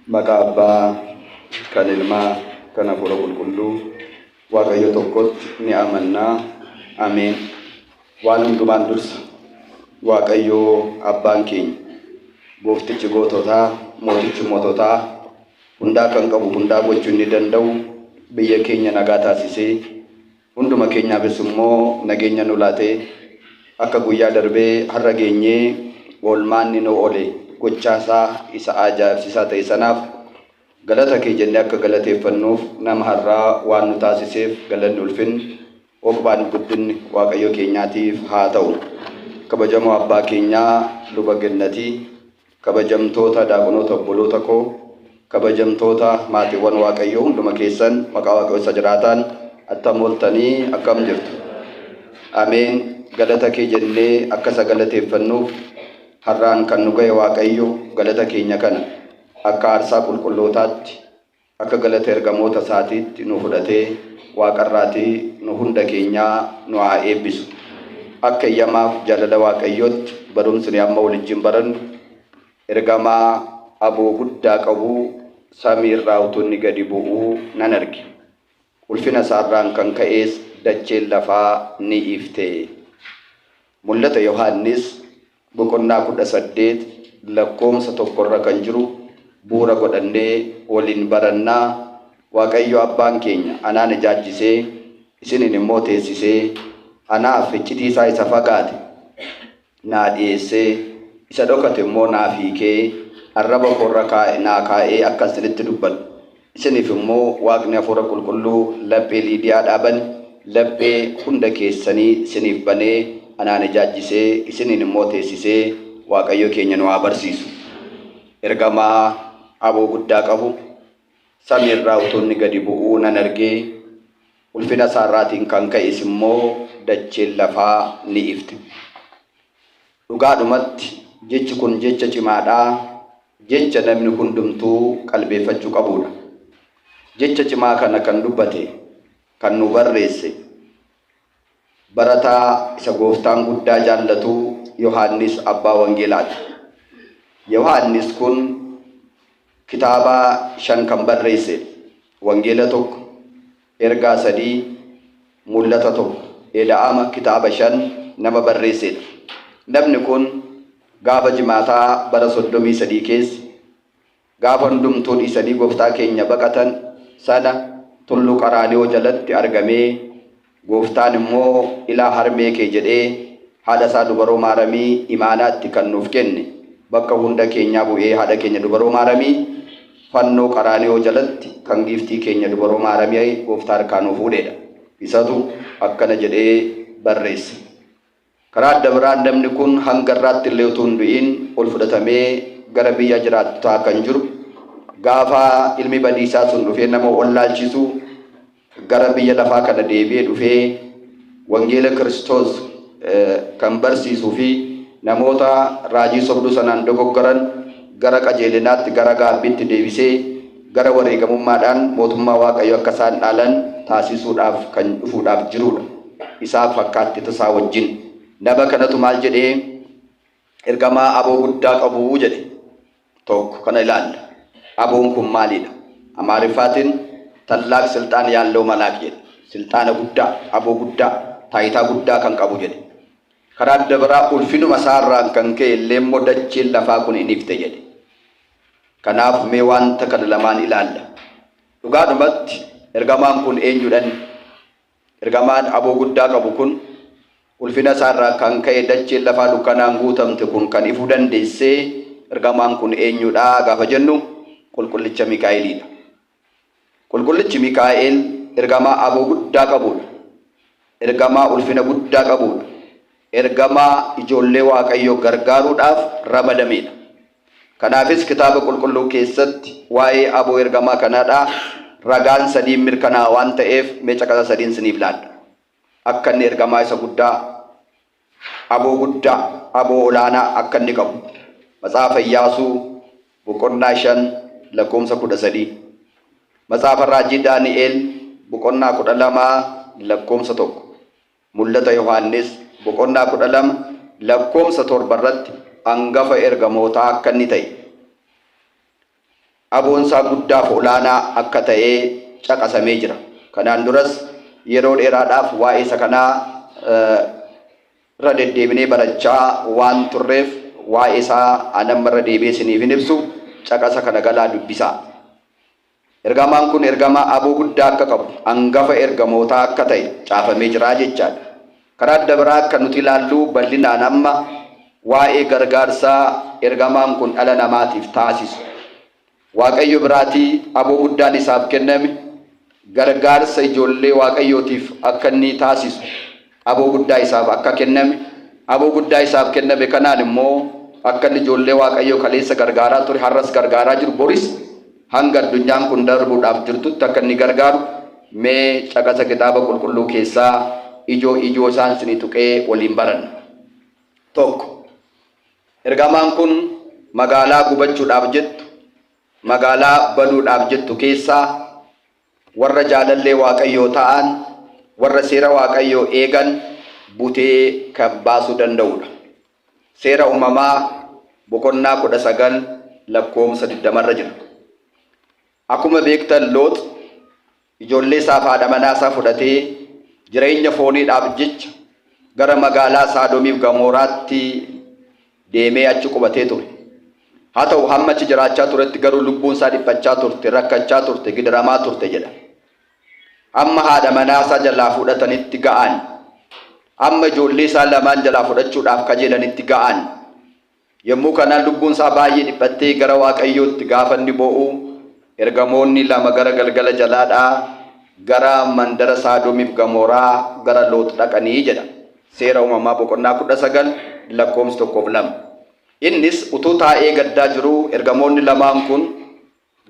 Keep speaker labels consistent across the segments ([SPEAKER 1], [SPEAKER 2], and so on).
[SPEAKER 1] Maqaa Abbaa, kan Ilmaa, kan Hafuura Qulqulluu, Waaqayyo tokkotti ni amanna. Ameen. Waan hundumaan dursa Waaqayyo Abbaan keenya, Gooftichi goototaa, Mootichi moototaa, hundaa kan qabu, hundaa gochuu inni danda'u, biyya keenya nagaa taasisee, hunduma keenyaafis immoo nageenya nu laatee, akka guyyaa darbee har'a geenyee oolmaanni nu oole gochaasaa isa ajaa'ibsiisaa ta'e sanaaf galata kee jennee akka galateeffannuuf nama har'aa waan nu taasiseef galanni ulfinni oqbaan guddinni Waaqayyo keenyaatiif haa ta'u. Kabajamoo abbaa keenyaa Luba Gennatii, kabajamtoota daaqonoota obboloota koo, kabajamtoota maatiiwwan Waaqayyoo hunduma keessan maqaa Waaqayyoo isa jiraataan attam ooltanii, akkam jirtu? Ameen. Galata kee jennee akka isa galateeffannuuf har'aan kan nu ga'e Waaqayyo galata keenya kana akka aarsaa qulqullootaatti, akka galata ergamoota isaatiitti nu fudhatee waaqarraatii nu hunda keenyaa nu haa eebbisu. Akka eeyyamaaf jaalala Waaqayyootti barumsi ni amma waliin barannu ergamaa aboo guddaa qabu samii irraa utuu inni gadi bu'uu nan arge. Ulfina isaarraan kan ka'es dacheen lafaa ni ifte. Mul'ata Yohaannis boqonnaa 18 lakkoomsa 1rra kan jiru bu'uura godhannee waliin barannaa. Waaqayyo abbaan keenya anaan ijaajjisee isiniin immoo teessisee, anaaf iccitii isaa isa fagaate naa dhiyeessee, isa dhokate immoo naaf hiikee, arraba koorra naa kaa'ee akka isinitti dubbadhu. Isiniif immoo Waaqni Hafuura Qulqulluu laphee Liidiyaa dhaaban laphee hunda keessanii isiniif banee, anaan ijaajjisee isiniin immoo teessisee Waaqayyo keenya nu haa barsiisu. Ergamaa aboo guddaa qabu samii irraa utuu inni gadi bu'uu nan argee, ulfina isaarraatiin kan ka'es immoo dacheen lafaa ni ifte. Dhugaadhumatti jechi kun jecha cimaadhaa, jecha namni hundumtuu qalbeeffachuu qabudha. Jecha cimaa kana kan dubbate, kan nu barreesse, barataa isa gooftaan guddaa jaallatu Yohaannis abbaa wangeelaati. Yohaannis kun kitaaba 5 kan barreesse, wangeela 1, ergaa 3, mul'ata 1, eda'ama kitaaba 5 nama barreessedha. Namni kun gaafa jimaataa bara 33 keessa, gaafa hundumtuu dhiisanii gooftaa keenya baqatan sana, tulluu Qaraaniyoo jalatti argamee, gooftaan immoo ilaa harmee kee jedhee haadha isaa dubaroo Maaramii imaanaatti kan nuuf kenne, bakka hunda keenyaa bu'ee haadha keenya dubaroo Maaramii fannoo Qaraaniyoo jalatti kan giiftii keenya dubaroo Maaramii gooftaa harkaa nuuf fuudhedha. Isatu akkana jedhee barreesse. Karaa adda biraan namni kun hanga irraatti illee utuu hin du'in ol fudhatamee gara biyya jiraattotaa kan jiru, gaafa ilmi badiisaa sun dhufee nama wallaalchisu gara biyya lafaa kana deebi'ee dhufee wangeela Kiristoos kan barsiisuu fi namoota raajii sobduu sanaan dogoggoran gara qajeelinaatti, gara gaabbiitti deebisee gara wareegamummaadhaan mootummaa Waaqayyoo akka isaan dhaalan taasisuudhaaf kan dhufuudhaaf jirudha. Isaaf fakkaattota isaa wajjin. Nama kanatu maal jedhee? Ergamaa aboo guddaa qabu jedhe. Tokko kana ilaalla. Aboon kun maalidha? Amaariffaatiin ታላቅ ስልጣን ያለው መልአክ jedhe. Silxaana guddaa, aboo guddaa, taayitaa guddaa kan qabu jedhe. Karaa adda biraa ulfinuma isaarraan kan ka'e illee immoo dacheen lafaa kun hin ifte jedhe. Kanaaf mee wanta kana lamaan ilaalla. Dhugaadhumatti ergamaan kun eenyudhan? Ergamaan aboo guddaa qabu kun, ulfina isaarraa kan ka'e dacheen lafaa dukkanaan guutamte kun kan ifuu dandeessee, ergamaan kun eenyudha gaafa jennu, qulqullicha Mikaa'eliidha. Qulqullichi Mikaa'el ergamaa aboo guddaa qabudha. Ergamaa ulfina guddaa qabudha. Ergamaa ijoollee Waaqayyoo gargaaruudhaaf ramadamedha. Kanaafis kitaaba qulqulluu keessatti waa'ee aboo ergamaa kanaadhaa ragaan sadiin mirkanaa waan ta'eef mee caqasa sadiin siniif laadha. Akka inni ergamaa isa guddaa, aboo guddaa, aboo olaanaa akka inni qabu. Matsaafa Iyyaasuu boqonnaa 5 lakkoomsa 13. Matsaafa Raajii Daani'el boqonnaa 12 lakkoomsa 1. Mul'ata Yohaannis boqonnaa 12 lakkoomsa 7 irratti hangafa ergamootaa akka inni ta'e. Aboon isaa guddaaf olaanaa akka ta'e caqasamee jira. Kanaan duras yeroo dheeraadhaaf waa'ee isa kanaa irra deddeebinee barachaa waan turreef waa'ee isaa anamma irra deebi'ee isiniif hin ibsu, caqasa kana galaa dubbisaa. Ergamaan kun ergamaa aboo guddaa akka qabu, hangafa ergamootaa akka ta'e caafamee jira jechaadha. Karaa adda biraa akka nuti ilaallu bal'inaan amma waa'ee gargaarsaa ergamaan kun dhala namaatiif taasisu. Waaqayyo biraatii aboo guddaan isaaf kenname gargaarsa ijoollee Waaqayyootiif akka inni taasisu aboo guddaa isaaf akka kenname, aboo guddaa isaaf kenname kanaan immoo akka inni ijoollee Waaqayyoo kaleessa gargaaraa ture, har'as gargaaraa jiru, boris hanga addunyaan kun darbuudhaaf jirtutti akka inni gargaaru mee caqasa kitaaba qulqulluu keessaa ijoo ijoo isaan isinii tuqee waliin baranna. Tokko, ergamaan kun magaalaa gubachuudhaaf jettu, magaalaa baduudhaaf jettu keessaa warra jaalallee Waaqayyoo ta'an, warra seera Waaqayyoo eegan butee kan baasuu danda'udha. Seera Uumamaa boqonnaa 19 lakkoofsa 20 irra jira. Akkuma beektan Loox ijoollee isaaf haadha manaa isaa fudhatee jireenya fooniidhaaf jecha gara magaalaa Saadomiif Gamooraatti deemee achi qubatee ture. Haa ta'u hamma achi jiraachaa turetti garuu lubbuun isaa dhiphachaa turte, rakkachaa turte, gidiramaa turte jedha. Hamma haadha manaa isaa jalaa fudhatanitti ga'an. Hamma ijoollee isaa lamaan jalaa fudhachuudhaaf kajeelanitti ga'an. Yommuu kana lubbuun isaa baay'ee dhiphattee gara Waaqayyootti gaafa inni boo'u, ergamoonni lama gara galgala jalaadhaa gara mandara Saadomiif Gamooraa gara Loox dhaqanii jedha. Seera Uumamaa boqonnaa 19 lakkoofsa 1 fi 2. Innis utuu taa'ee gaddaa jiruu ergamoonni lamaan kun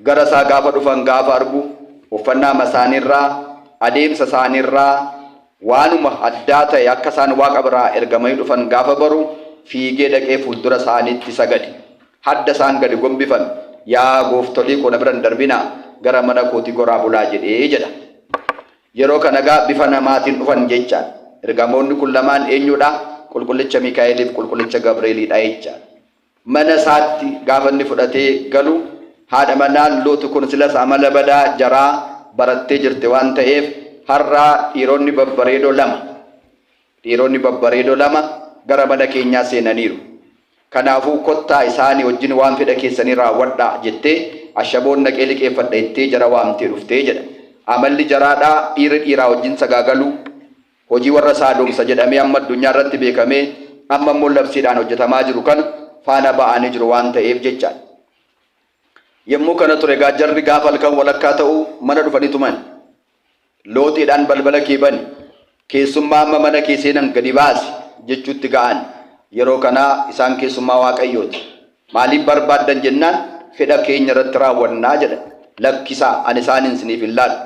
[SPEAKER 1] gara isaa gaafa dhufan gaafa argu uffannaama isaaniirraa, adeemsa isaaniirraa waanuma addaa ta'e akka isaan Waaqa biraa ergamanii dhufan gaafa baru fiigee dhaqee fuuldura isaaniitti sagade. Hadda isaan gadi gombifame, Yaa gooftolii koo na bira hin darbinaa, gara mana kootii goraa bulaa jedhee jedha. Yeroo kana egaa bifa namaatiin dhufan jechaadha. Ergamoonni kun lamaan eenyudha? Qulqullicha Mikaa'eliif Qulqullicha Gabreeliidha jechaadha. Mana isaatti gaafa inni fudhatee galu haadha manaa Looxi kun silas amala badaa jaraa barattee jirti waan ta'eef har'a dhiironni babbareedoo lama dhiironni babbareedoo lama gara mana keenyaa seenaniiru. Kanaafuu kottaa isaanii wajjin waan fedha keessanii raawwadhaa jettee ashaboon naqee liqeeffadha jettee jara waamtee dhuftee jedha. Amalli jaraadhaa dhiirri dhiiraa wajjin sagaagaluu, Hojii warra Saadoomsa jedhamee amma addunyaa irratti beekamee amma immoo labsiidhaan hojjetamaa jiru kana faana ba'anii jiru waan ta'eef jechaadha. Yommuu kana ture egaa jarri gaafa halkan walakkaa ta'u mana dhufanii tuman. Looxiidhaan balbala kee bani, keessummaa amma mana kee seenan gadi baasi jechuutti ga'an. Yeroo kana isaan keessummaa Waaqayyooti. Maaliif barbaaddan jennaan fedha keenya irratti raawwannaa jedhan. Lakkisaa, ani isaaniin isiniif hin laadhu.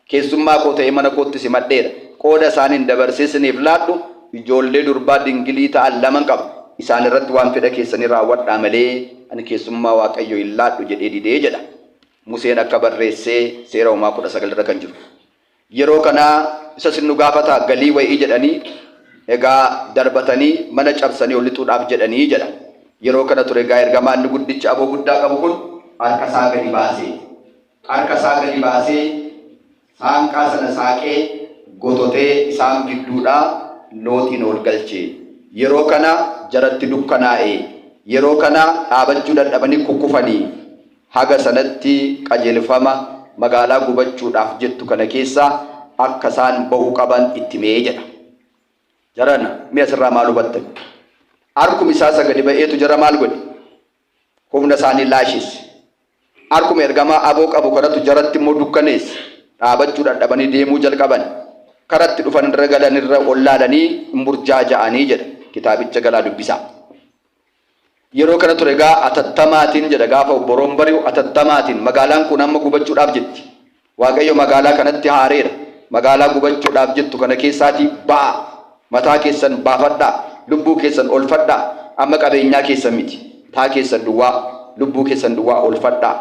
[SPEAKER 1] Keessummaa koo ta'ee mana kootti simadheera. Qooda isaaniin dabarsee isiniif laadhu ijoollee durbaa dingilii ta'an laman qaba. Isaan irratti waan fedha keessanii raawwadhaa malee ani keessummaa Waaqayyoo hin laadhu jedhee didee jedha. Museen akka barreesse Seera Uumaa 19 irra kan jiru. Yeroo kana isa isin nu gaafataa galii wayii jedhanii egaa darbatanii mana cabsanii ol lixuudhaaf jedhanii jedha. Yeroo kana ture egaa ergamaan inni guddichi aboo guddaa qabu kun harka isaa gadi baasee harka isaa gadi baasee saanqaa sana saaqee gototee isaan gidduudhaa Looxiin ol galche. Yeroo kana jaratti dukkanaa'e. Yeroo kana dhaabachuu dadhabanii kukkufanii. Haga sanatti qajeelfama magaalaa gubachuudhaaf jettu kana keessaa akka isaan ba'uu qaban itti hime jedha. Jarana, mee asirraa maal hubattan? Harkuma isaa isa gadi ba'eetu jara maal godhe? Humna isaanii laashesse. Harkuma ergamaa aboo qabu kanatu jaratti immoo dukkaneesse. Dhaabachuu dadhabanii deemuu jalqaban. Karatti dhufan irra galan irra wallaalanii hin burjaaja'anii jedha. Kitaabicha galaa dubbisaa. Yeroo kana ture egaa atattamaatiin jedha gaafa obboroon bari'u atattamaatiin magaalaan kun amma gubachuudhaaf jetti. Waaqayyo magaalaa kanatti haareera. Magaalaa gubachuudhaaf jettu kana keessaatii ba'aa. Mataa keessan baafadhaa. Lubbuu keessan oolfadhaa. Amma qabeenyaa keessan miti. Taa keessan duwwaa, lubbuu keessan duwwaa oolfadhaa.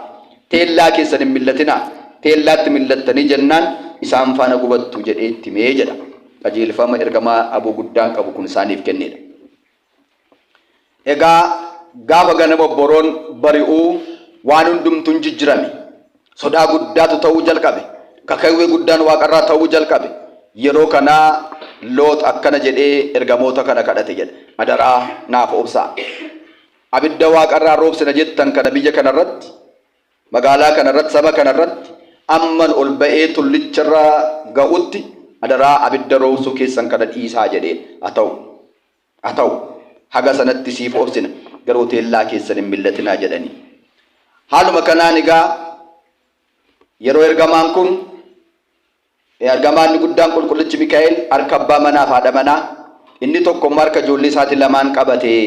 [SPEAKER 1] Teellaa keessan hin millatinaa. Teellaatti millattanii jennaan isaan faana gubattu jedhee itti himee jedha. Qajeelfama ergamaa aboo guddaan qabu kun isaaniif kennedha. Egaa gaafa ganama obboroon bari'u Waan hundumtuu hin jijjirame. Sodaa guddaatu ta'uu jalqabe. Kakawwee guddaan waaqarraa ta'uu jalqabe. Yeroo kana Loox akkana jedhee ergamoota kana kadhate jedha. Adaraa naaf obsaa. Abidda waaqarraa roobsina jettan kana biyya kanarratti, magaalaa kanarratti, saba kanarratti amman ol ba'ee tullicharra ga'utti adaraa abidda roobsuu keessan kana dhiisaa jedheen. Haa ta'u. Haa ta'u, haga sanatti siif obsina, garuu teellaa keessan hin millatinaa jedhanii. Haaluma kanaan egaa yeroo ergamaan kun ergamaan inni guddaan qulqullichi Mikaa'el harka abbaa manaa fi haadha manaa inni tokko immoo harka ijoollee isaatii lamaan qabatee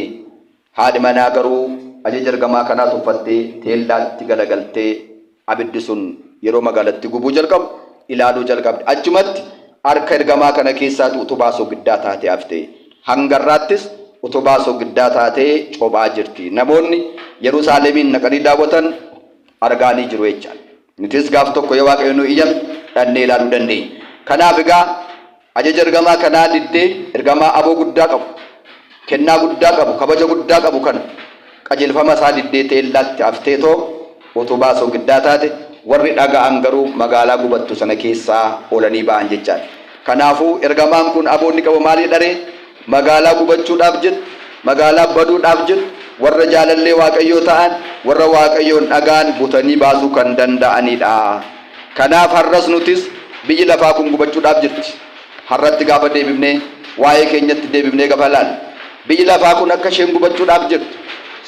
[SPEAKER 1] haadhi manaa garuu ajaja ergamaa kanaa tuffattee teellaatti galagaltee abiddi sun yeroo magaalatti gubuu jalqabu ilaaluu jalqabde. Achumatti harka ergamaa kana keessaatu utubaa soogiddaa taatee hafte. Hanga har'aattis utubaa soogiddaa taatee cophaa jirti. Namoonni Yerusaalemiin dhaqanii daawwatan argaanii jiru jechaadha. Nutis gaaf tokko yoo Waaqayyo nu iyyame dhannee ilaaluu dandeenya. Kanaaf egaa ajaja ergamaa kanaa diddee ergamaa aboo guddaa qabu, kennaa guddaa qabu, kabaja guddaa qabu kana qajeelfama isaa diddee teellaatti hafteetoo utubaa soogiddaa taate warri dhaga'an garuu magaalaa gubattu sana keessaa oolanii ba'an jechaadha. Kanaafuu ergamaan kun aboo inni qabu maalii dharee? Magaalaa gubachuudhaaf jettu, magaalaa baduudhaaf jettu, warra jaalallee Waaqayyoo ta'an, warra Waaqayyoon dhaga'an butanii baasuu kan danda'anidha. Kanaaf har'as nutis biyyi lafaa kun gubachuudhaaf jirti. Har'atti gaafa deebifnee waa'ee keenyatti deebifnee gaafa ilaalle biyyi lafaa kun akka isheen gubachuudhaaf jirtu,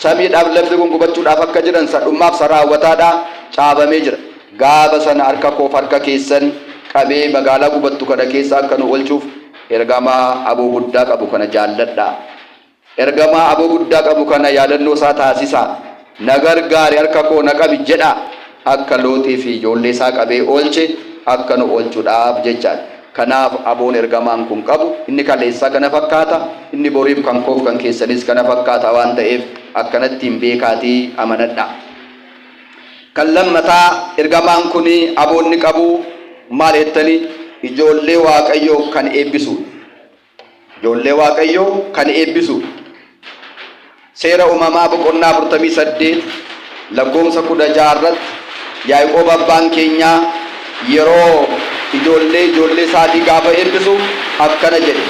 [SPEAKER 1] samiidhaaf lafti kun gubachuudhaaf akka jiran sadhummaaf sa raawwataadhaa caabamee jira. Gaafa sana harka koof harka keessan qabee magaalaa gubattu kana keessa akka nu oolchuuf ergamaa aboo guddaa qabu kana jaalladhaa. Ergamaa aboo guddaa qabu kana yaadannoo isaa taasisaa. Na gargaari harka koo na qabi jedhaa. Akka Looxii fi ijoollee isaa qabee oolche akka nu oolchuudhaaf jechaadha. Kanaaf aboon ergamaan kun qabu inni kaleessaa kana fakkaata, inni boriif kan koof kan keessanis kana fakkaata waan ta'eef akkanattiin beekaatii amanadhaa. Kan lammataa ergamaan kun aboo inni qabu maal jettanii ijoollee Waaqayyoo kan eebbisuudha. Ijoollee Waaqayyoo kan eebbisuudha. Seera uumamaa boqonnaa 48 lakkoofsa 16 irratti Yaaqoob abbaan keenyaa yeroo ijoollee ijoollee isaatii gaafa eebbisu akkana jedhe.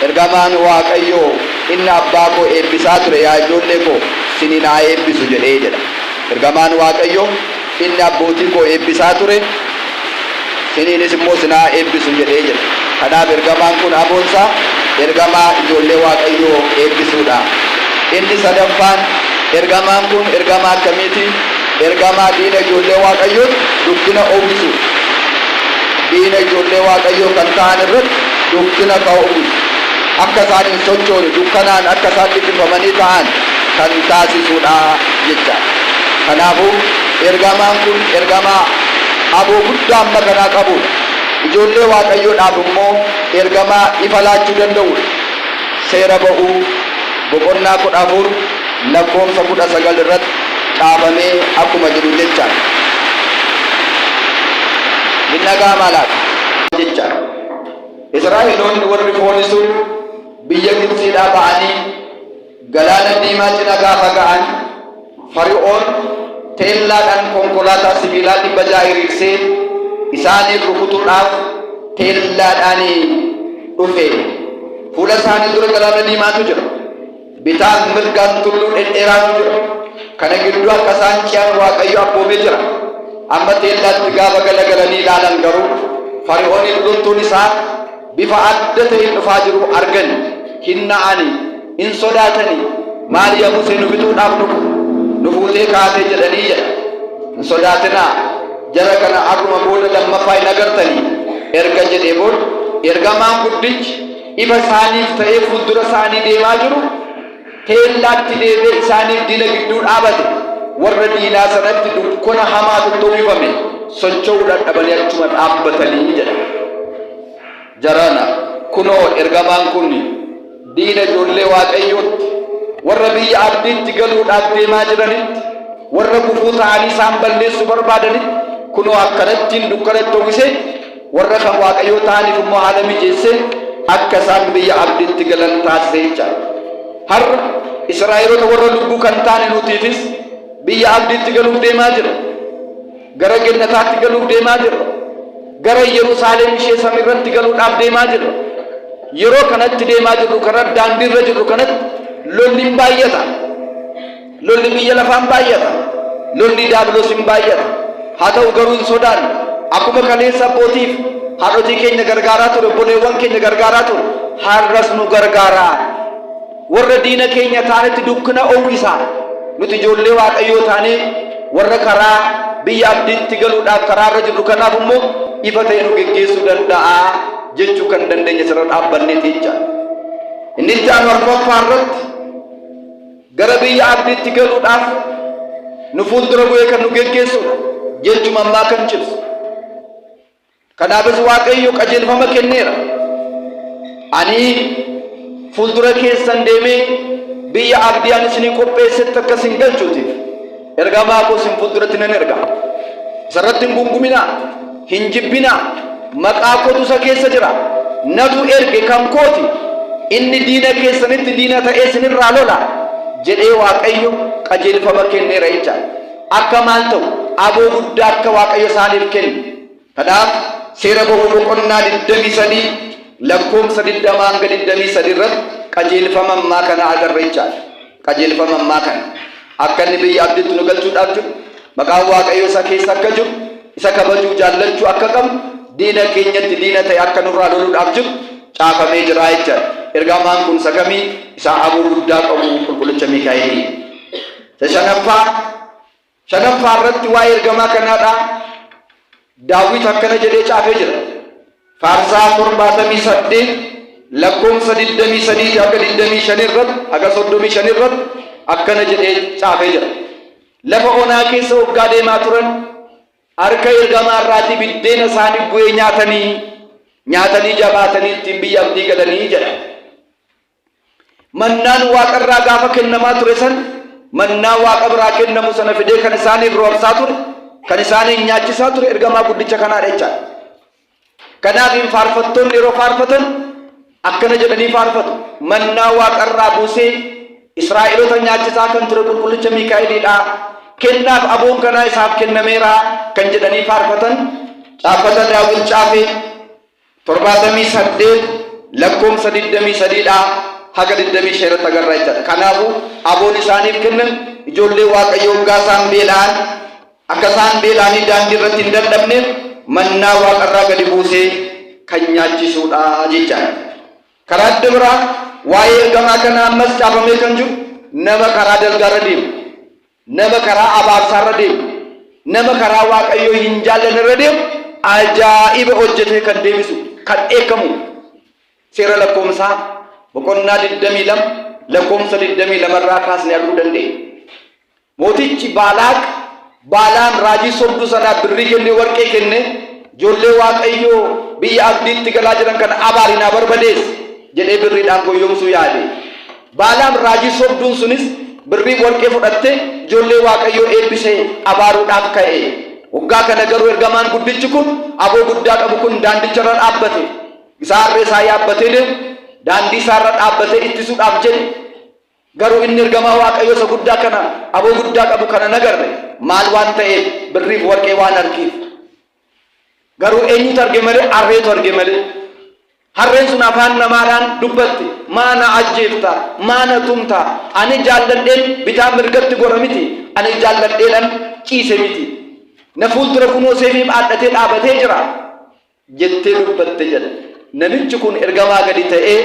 [SPEAKER 1] Ergamaan Waaqayyoo inni abbaa koo eebbisaa ture yaa ijoollee koo sinin haa eebbisu jedhee jedha. Ergamaan Waaqayyoo inni abbootii koo eebbisaa ture siniinis immoo sin haa eebbisu jedhee jedha. Kanaaf ergamaan kun aboonsaa ergamaa ijoollee Waaqayyoo eebbisuudha. Inni sadaffaan ergamaan kun ergamaa akkamiiti? Ergamaa diina ijoollee Waaqayyootti dukkina uwwisu. Diina ijoollee Waaqayyoo kan ta'an irratti dukkina kan uwwisu. Akka isaan hin sochoone dukkanaan akka isaan liqimfamanii ta'an kan taasisudha jecha. Kanaafuu ergamaan kun ergamaa aboo guddaa amma kanaa qabudha. Ijoollee Waaqayyoodhaaf immoo ergamaa ifa laachuu danda'udha. Seera ba'uu boqonnaa 14 lakkoofsa 19 irratti caafamee akkuma jiru jechaadha. Hin dhaga'amaa laata? Jechaadha. Israa'eloonni warri foonii sun biyya Gibxiidhaa ba'anii Galaana Diimaa cina gaafa ga'an Fari'oon teellaadhaan konkolaataa sibiilaa 600 hiriirsee isaaniin rukutuudhaaf teellaadhaan dhufe. Fuula isaanii dura Galaana Diimaatu jira. Bitaaf mirgaan tulluu dhedheeraatu jira. Kana gidduu akka isaan ce'an Waaqayyo abboomee jira. Amma teellaatti gaafa galagalanii ilaalan garuu Fari'ooniif loltuun isaa bifa adda ta'een dhufaa jiru argan. Hin na'ani, hin sodaatani. Maal yaa Musee nu fixuudhaaf nu fuutee kaatee jedhanii jedha. Hin sodaatinaa. Jara kana har'uma booda lammaffaa hin agartanii erga jedhee booda ergamaan guddichi ifa isaaniif ta'ee fuuldura isaanii deemaa jiru teellaatti deebi'ee isaaniif diina gidduu dhaabate. Warra diinaa sanatti dukkana hamaatu itti uwwifame socho'uu dadhabanii achuma dhaabbatanii jedha. Jarana kunoo ergamaan kun diina ijoollee Waaqayyootti, warra biyya abdiitti galuudhaaf deemaa jiranitti, warra gufuu ta'anii isaan balleessuu barbaadanitti kunoo akkanattiin dukkana itti uwwisee warra kan Waaqayyoo ta'aniif immoo haala mijeessee akka isaan biyya abdiitti galan taasise jechaadha. Har'a Israa'eloota warra lubbuu kan taane nutiifis Biyya abdiitti galuuf deemaa jirra. Gara gannataatti galuuf deemaa jirra. Gara Yerusaalem ishee samiirratti galuudhaaf deemaa jirra. Yeroo kanatti deemaa jirru kana, daandiirra jirru kanatti lolli hin baay'ata. Lolli biyya lafaa hin baay'ata. Lolli daabiloos hin baay'ata. Haa ta'u garuu hin sodaannu. Akkuma kaleessa abbootiif haadhotii keenya gargaaraa ture, obboleewwan keenya gargaaraa ture, har'as nu gargaaraa. Warra diina keenya ta'anitti dukkana uwwisa. Nuti ijoollee Waaqayyoo taanee warra karaa biyya abdiitti galuudhaaf karaarra jirru kanaaf immoo ifa ta'e nu geggeessuu danda'a jechuu kan dandeenya sirra dhaabbanneeti jecha. Inni itti aanu arfaffaa irratti gara biyya abdiitti galuudhaaf nu fuuldura bu'ee kan nu geggeessudha jechuma ammaa kan cibsu. Kanaafis Waaqayyo qajeelfama kenneera. Ani fuuldura keessan deemee biyya abdii ani isinii qopheessetti akka isin galchuutiif ergamaa koo isin fuulduratti nan erga. Isarratti hin gunguminaa, hin jibbinaa, maqaa kootu isa keessa jira. Natu erge kan kooti, inni diina keessanitti diina ta'ee isinirraa lola jedhee Waaqayyo qajeelfama kenneera jechaadha. Akka maal ta'u aboo guddaa akka Waaqayyo isaaniif kenne. Kanaaf Seera Ba'uu boqonnaa 23 lakkoofsa 20 hanga 23 irratti qajeelfama ammaa kana agarra jechaadha. Qajeelfama ammaa kana akka inni biyya abdiitti nu galchuudhaaf jiru, maqaan Waaqayyoo isa keessa akka jiru, isa kabajuu jaallachuu akka qabnu, diina keenyatti diina ta'e akka nurraa loluudhaaf jiru caafamee jira jechaadha. Ergamaan kun isa kamii? Isa aboo guddaa qabu qulqullicha Miikaa'elii. Isa shanaffaa. Shanaffaa irratti waa'ee ergamaa kanaadha. Daawit akkana jedhee caafee jira. Faarsaa 78 lakkoofsa 23 hanga 25 irratti haga 35 irratti akkana jedhee caafee jira. Lafa onaa keessa waggaa deemaa turan harka ergamaa irraatii biddeena isaanii bu'ee nyaatanii nyaatanii jabaatanii ittiin biyya abdii galanii jedha. Mannaan waaqarraa gaafa kennamaa ture san mannaa waaqa biraa kennamu sana fidee kan isaaniif roobsaa ture, kan isaaniin nyaachisaa ture ergamaa guddicha kanaadha jechaadha. Kanaaf hin faarfattoonni yeroo faarfatan akkana jedhanii faarfatu. Mannaa waaqarraa buusee Israa'eloota nyaachisaa kan ture qulqullicha Miikaa'eliidha. Kennaaf aboon kanaa isaaf kennameera kan jedhanii faarfatan caaffata Daawit caafee 78 lakkoomsa 23 dhaa haga 25 irratti agarra jechaadha. Kanaafuu aboon isaaniif kennan ijoollee Waaqayyoo hoggaa isaan beela'an akka isaan beela'anii daandii irratti hin dadhabneef mannaa waaqarraa gadi buusee kan nyaachisuudha jechaadha. Karaa adda biraa waa'ee ergamaa kanaa ammas caafamee kan jiru nama karaa dalgaarra deemu, nama karaa abaarsaarra deemu, nama karaa Waaqayyoo hin jaallanne irra deemu ajaa'iba hojjetee kan deebisu, kan dheekkamu. Seera lakkoomsaa boqonnaa 22 lakkoomsa 22 irraa kaasnee arguu dandeenya. Mootichi Baalaaq Baalaam raajii sobduu sanaaf birrii kennee warqee kennee ijoollee Waaqayyoo biyya abdiitti galaa jiran kana abaari naa barbadeessi jedhee birriidhaan goyyomsuu yaade. Baalaam raajii sobduun sunis birrii warqee fudhattee ijoollee Waaqayyoo eebbisee abaaruudhaaf ka'e. Waggaa kana garuu ergamaan guddichi kun aboo guddaa qabu kun daandicharra dhaabbate. Isaa harree isaa yaabbatee deemu daandii isaarra dhaabbatee ittisuudhaaf jedhe. Garuu inni ergamaa Waaqayyoo isa guddaa kana aboo guddaa qabu kana nagarre maal waan ta'eef birriif warqee waan argiif. Garuu eenyutu arge malee? Harreetu arge malee. Harreen sun afaan namaadhaan dubbatti. Maa na ajjeefta? Maa na tumta? Ani jaalladheen bitaa mirgatti gora miti. Ani jaalladheedhaan ciise miti. Na fuuldura kunoo seefii baadhatee dhaabatee jira jettee dubbatte jedha. Namichi kun ergamaa gadi ta'ee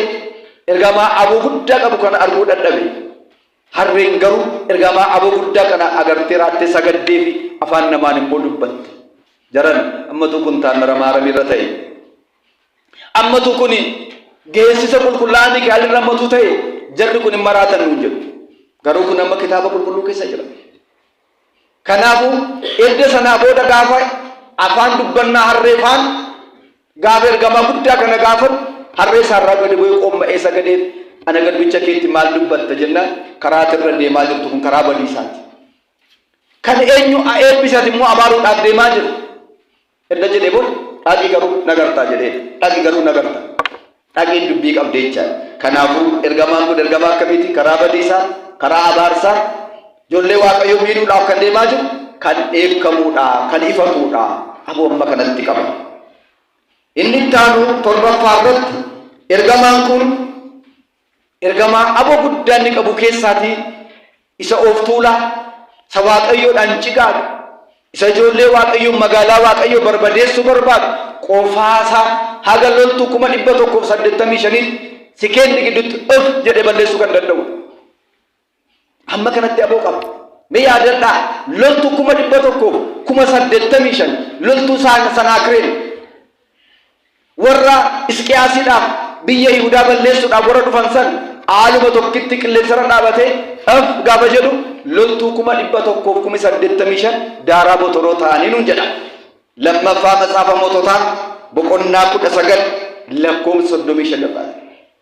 [SPEAKER 1] ergamaa aboo guddaa qabu kana arguu dadhabe. Harreen garuu ergamaa aboo guddaa kana agartee raattee sagaddee fi afaan namaan immoo dubbatte. Jaran ammatu kun taamira maaramirra ta'e. Ammatu kun geessisa qulqullaa'aa Mikaa'el irra ammatu ta'e jarri kun hin maraatan nuun jedhu. Garuu kun amma kitaaba qulqulluu keessa jira. Kanaafuu edda sanaa booda gaafa afaan dubbannaa harree faan gaafa ergamaa guddaa kana gaafatu harree isaarraa gadi bu'ee qomma'ee sagadeef ana garbicha keetti maal dubbatta jennaan karaa irra deemaa jirtu kun karaa badiisaati. Kan eenyu eebbisati immoo abaaruudhaaf deemaa jiru. Erga jedhee booda dhaqi garuu nagartaa jedhee dhaqi garuu nagarta. Dhaqiin dubbii qabdi jechaadha. Kanaafuu ergamaan kun ergamaa akkamiiti? Karaa badiisaa, karaa abaarsaa. Ijoollee Waaqayyoo miidhuudhaaf kan deemaa jiru kan dheekkamuudha, kan ifatuudha. Aboo amma kanatti qaba. Inni itti aanu torbaffaa irratti ergamaan kun ergamaa aboo guddaa inni qabu keessaatii isa of tuulaa, isa Waaqayyoodhaan cigaadu, isa ijoollee Waaqayyoo magaalaa Waaqayyoo barbadeessuu barbaadu qofaasaa haga loltuu 185,000 sikeendii gidduutti of jedhee balleessuu kan danda'udha. Hamma kanatti aboo qaba. Mee yaadadhaa, loltuu 185,000 loltuu Sanaakireen warra Isqiyaasiidhaaf biyya Yihudaa balleessuudhaaf warra dhufan san haaluma tokkitti qilleensarra dhaabatee af gaafa jedhu loltuu 185,000 daaraa botoroo ta'anii nuun jedha. Lammaffaa Matsaafa Moototaa boqonnaa 19 lakkoofsa 35 irraa.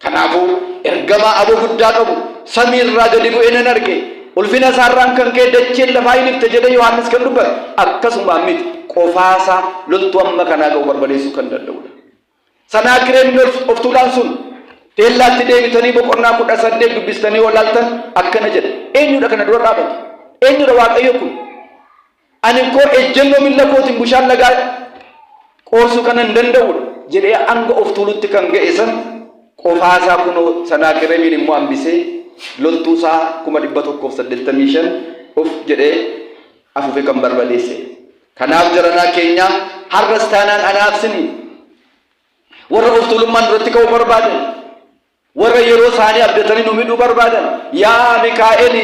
[SPEAKER 1] Kanaafuu ergamaa aboo guddaa qabu samii irraa gadi bu'ee nan arge. Ulfina isaarraan kan ka'e dacheen lafaa hin ifte jedhee Yohaannis kan dubbate akkasumaan miti, qofaasaa loltuu amma kanaa ga'u barbadeessuu kan danda'udha. Sanaakireem of tuulaan sun teellaatti deebitanii boqonnaa 18 dubbistanii yoo ilaaltan akkana jedha. Eenyudha kana dura dhaabatu? Eenyudha Waaqayyo kun? Ani koo ejjennoo milla kootiin bushaan lagaa qoorsuu kana hin danda'udha jedhee hanga of tuulutti kan ga'e san qofaasaa kunoo Sanaakireemiin immoo hambisee loltuu isaa 185,000 of jedhee afuufee kan barbadeesse. Kanaaf jaranaa keenyaa har'as taanaan anaaf sini warra of tuulummaan duratti ka'uu barbaadan, warra yeroo isaanii abdatanii nu miidhuu barbaadan, yaa Mikaa'eli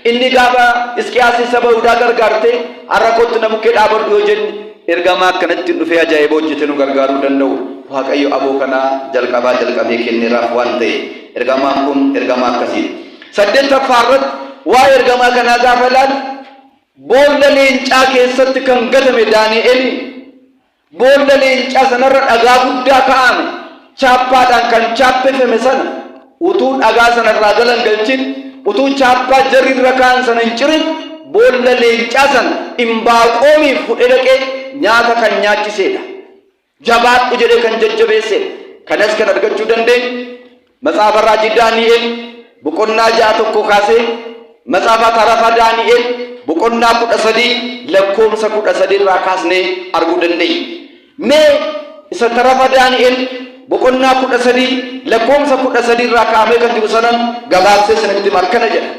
[SPEAKER 1] inni gaafa Hisqiyaasii saba Yihudaa gargaarte har'a kottu na bukkee dhaabadhu yoo jenne ergamaa akkanatti dhufee ajaa'iba hojjetee nu gargaaruu danda'u. Waaqayyo aboo kanaa jalqabaa jalqabee kenneeraaf waan ta'e ergamaan kun ergamaa akkasiidha. Saddeettaffaa irratti waa'ee ergamaa kanaa gaafa ilaalu boolla leencaa keessatti kan gatame Daani'eliin Boolla leencaa sanarra dhagaa guddaa ka'aame chaappaadhaan kan chaappeffame sana utuu dhagaa sanarraa galan galchin, utuu chaappaa jarri irra kaa'an sana hin cirin boolla leencaa sana Imbaaqoomiif fudhee dhaqee nyaata kan nyaachiseedha. Jabaadhu jedhee kan jajjabeesseedha. Kanas kan argachuu dandeenyu Matsaafa Raajii Daani'el boqonnaa 6 1 kaasee Matsaafa Tarafa Daani'el boqonnaa 13 lakkoomsa 13 irraa kaasnee arguu dandeenya. Mee isa Tarafa Daani'el boqonnaa 13 lakkoomsa 13 irraa kaafee kan jiru sanan gabaabsee isinitti hima, akkana jedha.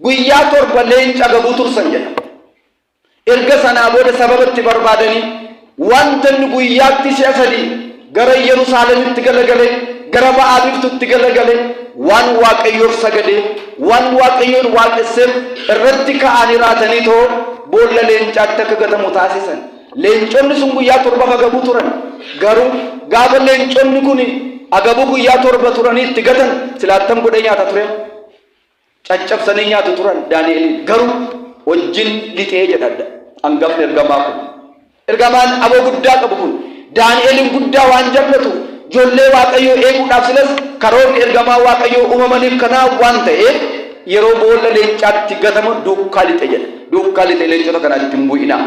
[SPEAKER 1] Guyyaa torba leenca agabuu tursan jedha. Erga sanaa booda sababa itti barbaadanii wanta inni guyyaatti si'a sadii gara Yerusaalemitti galagale, gara ba'a biiftuutti galagale, waan Waaqayyoof sagadee, waan Waaqayyoon waaqesseef irratti ka'anii raatanii too boolla leencaatti akka gatamu taasisan. Leenconni sun guyyaa torbaaf agabuu turan. Garuu gaafa leenconni kun agabuu guyyaa torba turanii itti gatan silaattam godhee nyaata ture. Caccabsanii nyaatu turan Daani'eliin. Garuu wajjin lixee jedha hangafni ergamaa kun. Ergamaan aboo guddaa qabu kun Daani'eliin guddaa waan jallatu ijoollee Waaqayyoo eeguudhaaf, silas karoorri ergamaa Waaqayyoo uumamaniif kanaa waan ta'eef, yeroo boolla leencaatti gatamu duukaa lixe jedha. Duukaa lixe, leencota kanaatti hin bu'inaa.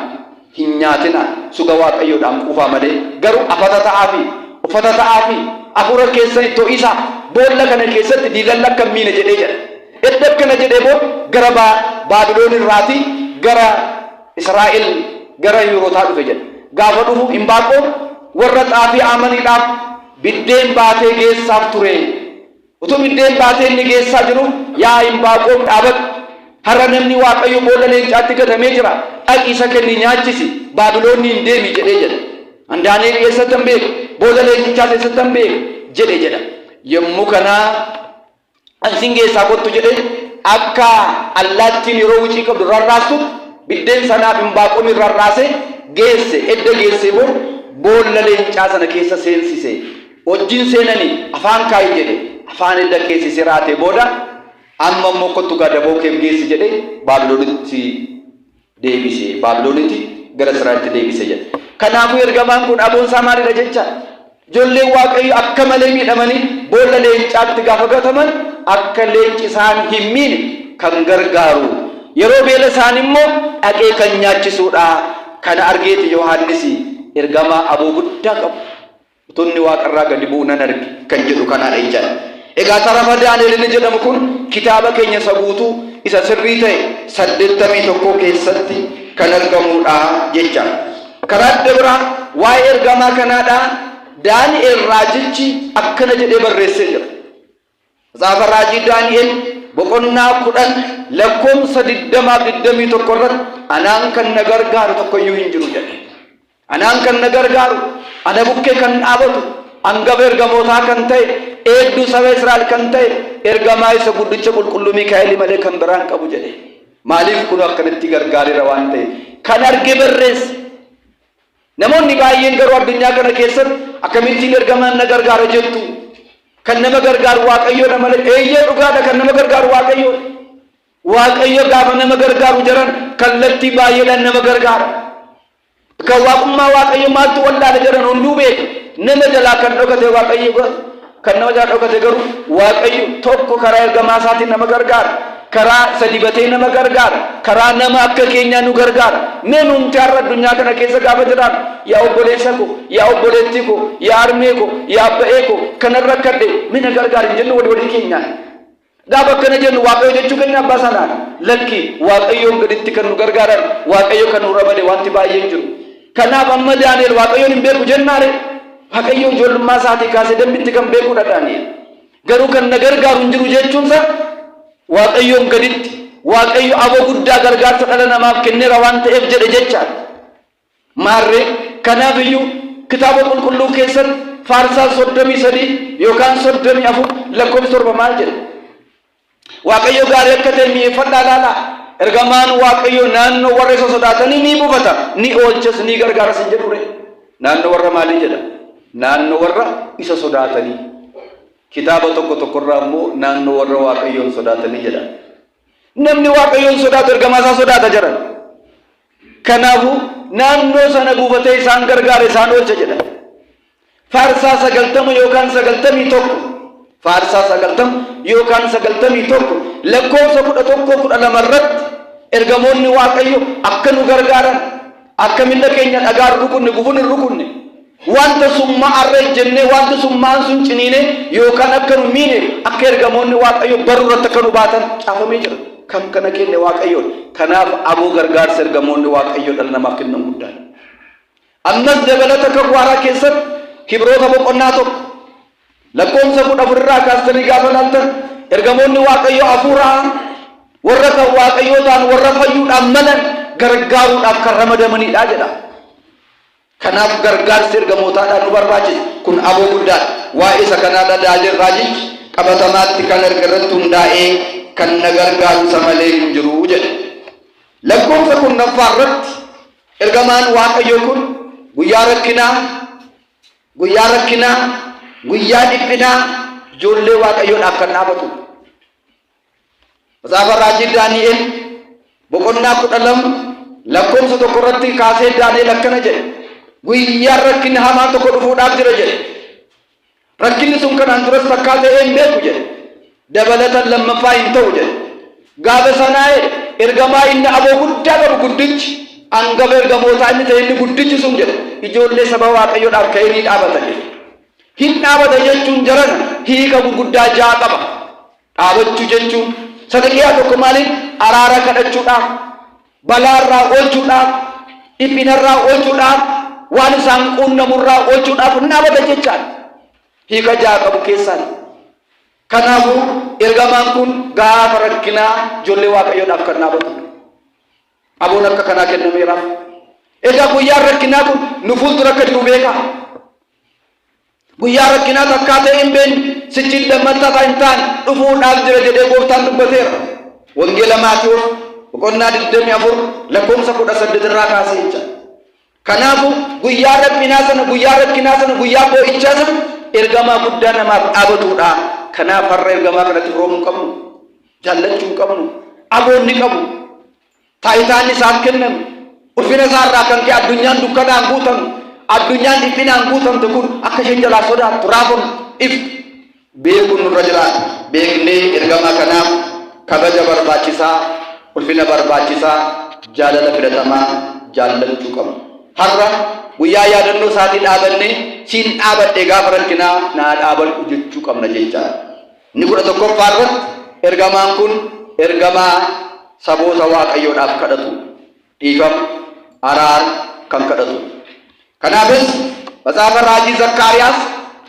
[SPEAKER 1] Hin nyaatinaa, suga Waaqayyoodhaan quufaa malee, garuu afata ta'aafi, uffata ta'aafi, hafuura keessan itti ho'isaa, boolla kana keessatti diilalla akka hin miine jedhee jedha. Edda akkana jedhee booda gara Baabiloon irraatii gara Israa'el gara Hiwrootaa dhufe jedha. Gaafa dhufu Imbaaqoom warra xaafii aamaniidhaaf biddeen baatee geessaaf ture. Utuu biddeen baatee inni geessaa jiruu, Yaa Imbaaqoom dhaabadhu! Har'a namni Waaqayyoo boolla leencaatti gatamee jira, dhaqi isa kennii nyaachisi, Baabilooniin deemi jedhee jedha. An Daani'el eessattan beeka? Boolla leencichaas eessattan beeka? jedhe jedha. Yommuu kana an sin geessaa kottu jedhee akka allaattiin yeroo wucii qabdu rarraastutti biddeen sanaaf Imbaaqoomiin rarraasee geesse. Edda geessee booda boolla leencaa sana keessa seensise. Wajjin seenani afaan kaa'i jedhe. Afaan edda keessisee raatee booda amma immoo kottu gaa daboo keef geessi jedhe, Baabiloonitti deebise. Baabiloonitti gara Israa'elitti deebise jedha. Kanaafuu ergamaan kun aboon isaa maalidha jecha? Ijoolleen Waaqayyo akka malee miidhamanii boolla leencaatti gaafa gataman akka leenci isaan hin miine kan gargaaru. Yeroo beela isaan immoo dhaqee kan nyaachisuudha. Kana argeeti Yohaannisi ergamaa aboo guddaa qabu. Utuu inni waaqarraa gadi bu'u nan arge kan jedhu kanaadha jechaadha. Egaa tarafa Daani'el inni jedhamu kun kitaaba keenya isa guutuu isa sirrii ta'e 81 keessatti kan argamudha jecha. Karaa adda biraa waa'ee ergamaa kanaadha Daani'el raajichi akkana jedhee barreessee jira. Matsaafa raajii Daani'el boqonnaa 10 lakkoomsa 20 21 irratti anaan kan na gargaaru tokkoyyuu hin jiru jedhe. Anaan kan na gargaaru, ana bukkee kan dhaabatu, hangafa ergamootaa kan ta'e, eegduu saba Israa'el kan ta'e, ergamaa isa guddicha qulqulluu Miikaa'el malee kan biraan qabu jedhe. Maaliif? Kun akkanatti gargaareera waan ta'e. Kan arge barreesse. Namoonni baay'een garuu addunyaa kana keessatti akkamittiin ergamaan na gargaara jettu? Kan nama gargaaru Waaqayyoodha malee. Eeyyee, dhugaadha, kan nama gargaaru Waaqayyoodha. Waaqayyo gaafa nama gargaaru jiran kallattii baay'eedhaan nama gargaara. Kan waaqummaa Waaqayyo maaltu wallaala jedhan hunduu beeku. Nama jalaa kan dhokate Waaqayyo, kan nama jalaa dhokate garuu Waaqayyo tokko karaa ergamaa isaatiin nama gargaara. Karaa isa dibatee nama gargaara. Karaa nama akka keenyaa nu gargaara. Mee nuti har'a addunyaa kana keessa gaafa jiraannu, yaa obboleessa ko, yaa obboleettii ko, yaa harmee ko, yaa abba'ee ko, kanan rakkadhe, mee na gargaari hin jennu walii walii keenyaan? Gaafa akkana jennu Waaqayyo jechuu keenya abbaa sanaan? Lakki, Waaqayyoon gaditti kan nu gargaaran, Waaqayyo kan nu ramade wanti baay'een jiru. Kanaaf amma Daani'el Waaqayyoon hin beeku jennaare? Waaqayyo ijoollummaa isaatii kaasee dambitti kan beekudha Daani'el. Garuu kan na gargaaru hin jiru jechuunsa Waaqayyoon gaditti Waaqayyo aboo guddaa gargaarsa dhala namaaf kenneera waan ta'eef jedhe jechaadha. Maarree kanaaf iyyuu kitaaba qulqulluu keessatti Faarsaa 33 yookaan 34 lakkoofsa 7 maal jedha? Waaqayyo gaarii akka ta'e mi'eeffadhaa ilaalaa. Ergamaan Waaqayyo naannoo warra isa sodaatanii ni buufata, ni oolchas, ni gargaaras hin jedhure? Naannoo warra maalii jedha? Naannoo warra isa sodaatanii. Kitaaba tokko tokkorraa immoo naannoo warra Waaqayyoon sodaatanii jedha. Namni Waaqayyoon sodaatu ergamaa isaa sodaata jedhan. Kanaafuu naannoo sana buufatee isaan gargaara, isaan oolcha jedha. Faarsaa 90 yookaan 91, Faarsaa 90 yookaan 91 lakkoofsa 11 12 irratti ergamoonni Waaqayyo akka nu gargaaran, akka miilla keenya dhagaa hin rukunne, gufuun hin rukunne, wanta summaa'arra ejjennee wanti summaa'an sun ciniine yookaan akka nu miine, akka ergamoonni Waaqayyo barru irratti akka nu baatan caafamee jira. Kan kana kenne Waaqayyoodha. Kanaaf aboo gargaarsa ergamoonni Waaqayyo dhala namaaf kennan guddaadha. Ammas dabalata kakuu haaraa keessatti Hibroota boqonnaa 1 lakkoofsa 14 irraa kaastanii gaafa ilaaltan, ergamoonni Waaqayyo hafuuraa warra kan Waaqayyoo ta'an, warra fayyuudhaan malan gargaaruudhaaf kan ramadamanidha jedha. Kanaaf gargaarsi ergamootaadhaan nu barbaachisa. Kun aboo guddaadha. Waa'ee isa kanaadha Daani'el raajichi qabatamaatti kan erga irratti hundaa'ee kan na gargaaru isa malee hin jiru jedhe. Lakkoofsa 10ffaa irratti ergamaan Waaqayyoo kun guyyaa rakkinaa, guyyaa rakkinaa, guyyaa dhiphinaa ijoollee Waaqayyoodhaaf kan dhaabatu. Matsaafa raajii Daani'el boqonnaa 12 lakkoofsa 1 irratti kaasee Daani'el akkana jedhe. Guyyaan rakkinni hamaan tokko dhufuudhaaf jira jedhe. Rakkinni sun kanaan duras takkaa ta'ee hin beeku jedhe. Dabalatan lammaffaa hin ta'u jedhe. Gaafa sanaa jedhe, ergamaa inni aboo guddaa qabu guddichi, hangafa ergamootaa inni ta'e inni guddichi sun jedhe, ijoollee saba Waaqayyoodhaaf ka'ee ni dhaabata jedhe. Hin dhaabata jechuun jarana hiika gurguddaa ja'a qaba. Dhaabachuu jechuun sadaqiyaa tokko maaliin araara kadhachuudhaaf, balaarraa oolchuudhaaf, dhiphinarraa oolchuudhaaf, waan isaan quunnamurraa oolchuudhaaf hin dhaabata jechaadha. Hiika ja'a qabu keessaan. Kanaafuu ergamaan kun gaafa rakkinaa ijoollee Waaqayyoodhaaf kan dhaabatudha. Aboon akka kanaa kennameeraaf. Egaa guyyaan rakkinaa kun nu fuuldura akka jiru beekaa. Guyyaa rakkinaa takkaa ta'e hin beekne, sichiin lammataa hin taane dhufuudhaaf jira jedhee gooftaan dubbateera. Wangeela Maatiyoos boqonnaa 24 lakkoofsa 18 irraa kaasee jecha. Kanaafuu guyyaa dhiphinaa sana, guyyaa rakkinaa sana, guyyaa boo'ichaa sana ergamaa guddaa namaaf dhaabatudha. Kanaaf har'a ergamaa kanatti firoomuu hin qabnu. Jaallachuu hin qabnu. Aboon ni qabu. Taayitaan isaaf kenname. Ulfina isaa irraa kan ka'e addunyaan dukkanaan guutamte, addunyaan dhiphinaan guutamte kun akka isheen jalaa sodaattu, raafamtu, iftu beekuun nurra jiraata. Beeknee ergamaa kanaaf kabaja barbaachisaa, ulfina barbaachisaa, jaalala filatamaa jaallachuu qabna. Har'a guyyaa yaadannoo isaatii dhaabannee, siin dhaabadhe, gaafa rakkinaa naa dhaabadhu jechuu qabna jechaadha. Inni 11ffaa irratti ergamaan kun ergamaa saboota Waaqayyoodhaaf kadhatu. Dhiifama, araara kan kadhatu. Kanaafis Matsaafa Raajii Zakkaariyaas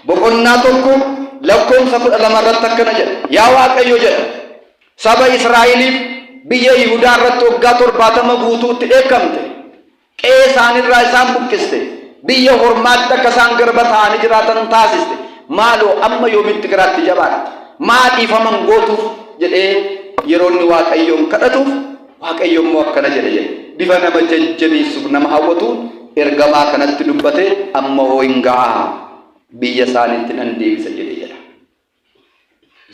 [SPEAKER 1] boqonnaa 1 lakkoofsa 12 irratti akkana jedha. Yaa Waaqayyo jedha. Saba Israa'eliif biyya Yihudaa irratti waggaa 70 guutuutti dheekkamte. Qe'ee isaaniirraa isaan buqqiste. Biyya hormaatti akka isaan garba ta'anii jiraatan taasiste. Maaloo amma yoomitti garaatti jabaatta? Maa dhiifama hin gootuuf? jedhee yeroo inni Waaqayyoon kadhatuuf Waaqayyo immoo akkana jedhe jedhe. Bifa nama jajjabeessuuf nama hawwatuun ergamaa kanatti dubbate amma hoo hin ga'a biyya isaaniitti nan deebisa jedhe jedha.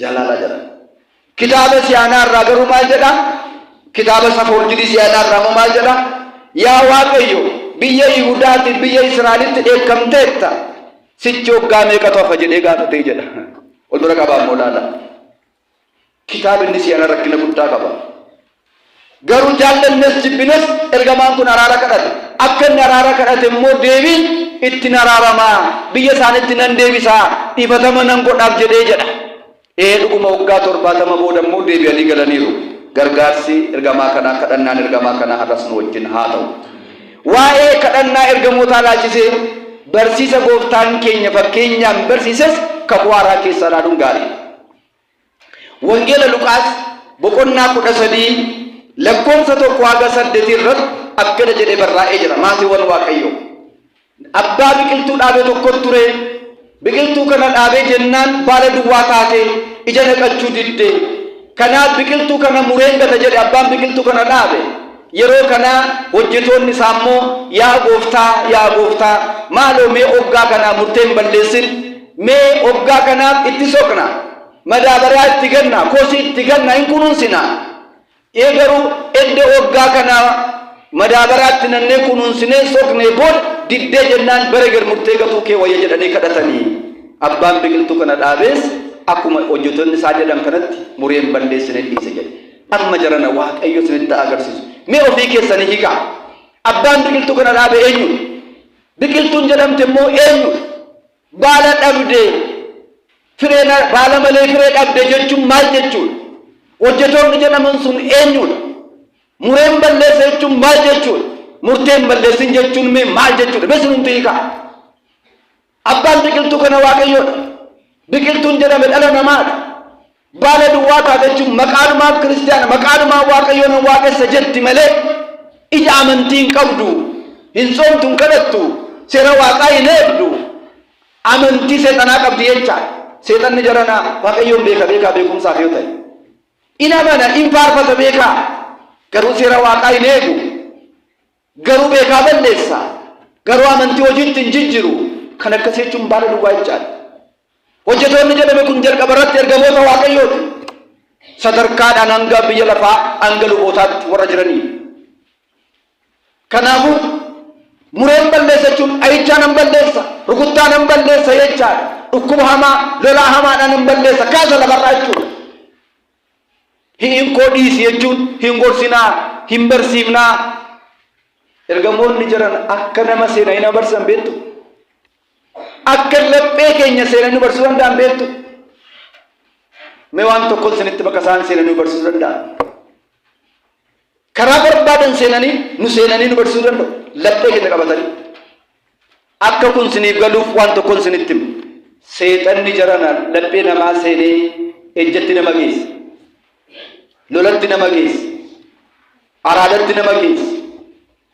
[SPEAKER 1] Jaalala jedha. Kitaaba siyaanaa irraa garuu maal jedha? Kitaaba safoorjidii siyaanaa irraa immoo maal jedha? Yaa Waaqayyo biyya Yihudaatiif biyya Israa'elitti dheekkamteetta. Sichi waggaa meeqatu hafa jedhee gaafatee jedha. Ol bira qabaa immoo laala. Kitaabni si'ana rakkina guddaa qaba. Garuu jaallannes jibbines ergamaan kun araara kadhate. Akka inni araara kadhate immoo deebiin ittiin araaramaa biyya isaanitti nan deebisaa dhiifatama nan godhaaf jedhee jedha. Ee dhuguma waggaa 70 booda immoo deebi'anii galaniiru. Gargaarsi ergamaa kanaa kadhannaan ergamaa kanaa har'as nu wajjin haa ta'u. Waa'ee kadhannaa ergamootaa ilaalchisee barsiisa gooftaan keenya fakkeenyaan barsiises kakuu haaraa keessaa ilaaluun gaariidha. Wangeela Luqaas boqonnaa 13 lakkoofsa 1 haga 8 irratti akkana jedhee barraa'ee jira. Maatiiwwan Waaqayyoo. Abbaa biqiltuu dhaabe tokko ture. Biqiltuu kana dhaabee jennaan baala duwwaa taate ija naqachuu didde. Kanaaf biqiltuu kana mureen gata jedhe abbaan biqiltuu kana dhaabe. Yeroo kana hojjetoonni isaa immoo yaa gooftaa yaa gooftaa maaloo mee oggaa kanaa murtee hin balleessin mee oggaa kanaaf itti soqna madaabaraa itti ganna kosii itti ganna hin kunuunsina ee garuu edda oggaa kanaa madaabaraa itti nannee kunuunsinee soqnee booda diddee jennaan bara gar murtee gatuu kee wayya jedhanii kadhatanii abbaan biqiltuu kana dhaabees akkuma hojjetoonni isaa jedhan kanatti muree hin balleessine dhiise jedhe. Amma jarana Waaqayyo isinitti haa agarsiisu. Mee ofii keessanii hiikaa. Abbaan biqiltuu kana dhaabe eenyudha? Biqiltuun jedhamte immoo eenyudha? Baala dhabde firee baala malee firee dhabde jechuun maal jechuudha? Hojjetoonni jedhaman sun eenyudha? Mureen balleessa jechuun maal jechuudha? Murteen balleessin jechuun mee maal jechuudha? Mee isinumtu hiikaa. Abbaan biqiltuu kana Waaqayyoodha. Biqiltuun jedhame dhala namaadha. Baala duwwaa taate jechuun maqaanumaaf kiristiyaana, maqaanumaan Waaqayyoo nan waaqessa jetti malee ija amantii hin qabdu, hin soomtu, hin kadhattu, seera Waaqaa hin eegdu, amantii seexanaa qabdi jechaadha. Seexanni jaranaa Waaqayyoon beeka beekaa beekumsaaf yoo ta'e. In amana, in faarfata beekaa, garuu seera Waaqaa hin eegu. Garuu beekaa balleessa. Garuu amantii hojiitti hin jijjiru. Kan akkasii jechuun baala duwwaa jechaadha. Hojjetoonni jedhame kun jalqaba irratti ergamoota Waaqayyooti. Sadarkaadhaan hanga biyya lafaa hanga lubootaatti warra jiranii. Kanaafuu mureen balleessa jechuun dhahichaa nan balleessa, rukuttaa nan balleessa jechaadha. Dhukkuba hamaa, lolaa hamaadhaan nan balleessa, kaasa lafarraa jechuudha. Hi'inkoo dhiisi jechuun hin gorsinaa, hin barsiifnaa. Ergamoonni jiran akka nama seenanii nama barsiisan beektu. Akka laphee keenya seenanii nu barsiisuu danda'an beektu. Mee waan tokko isinitti bakka isaan seenanii nu barsiisuu danda'an. Karaa barbaadan seenanii nu seenanii nu barsiisuu danda'u. Laphee keenya qabatanii. Akka kun siniif galuuf waan tokkon sinitti hima. Seexanni jarana laphee namaa seenee ejjatti nama geessa. Lolatti nama geessa. Araadatti nama geessa.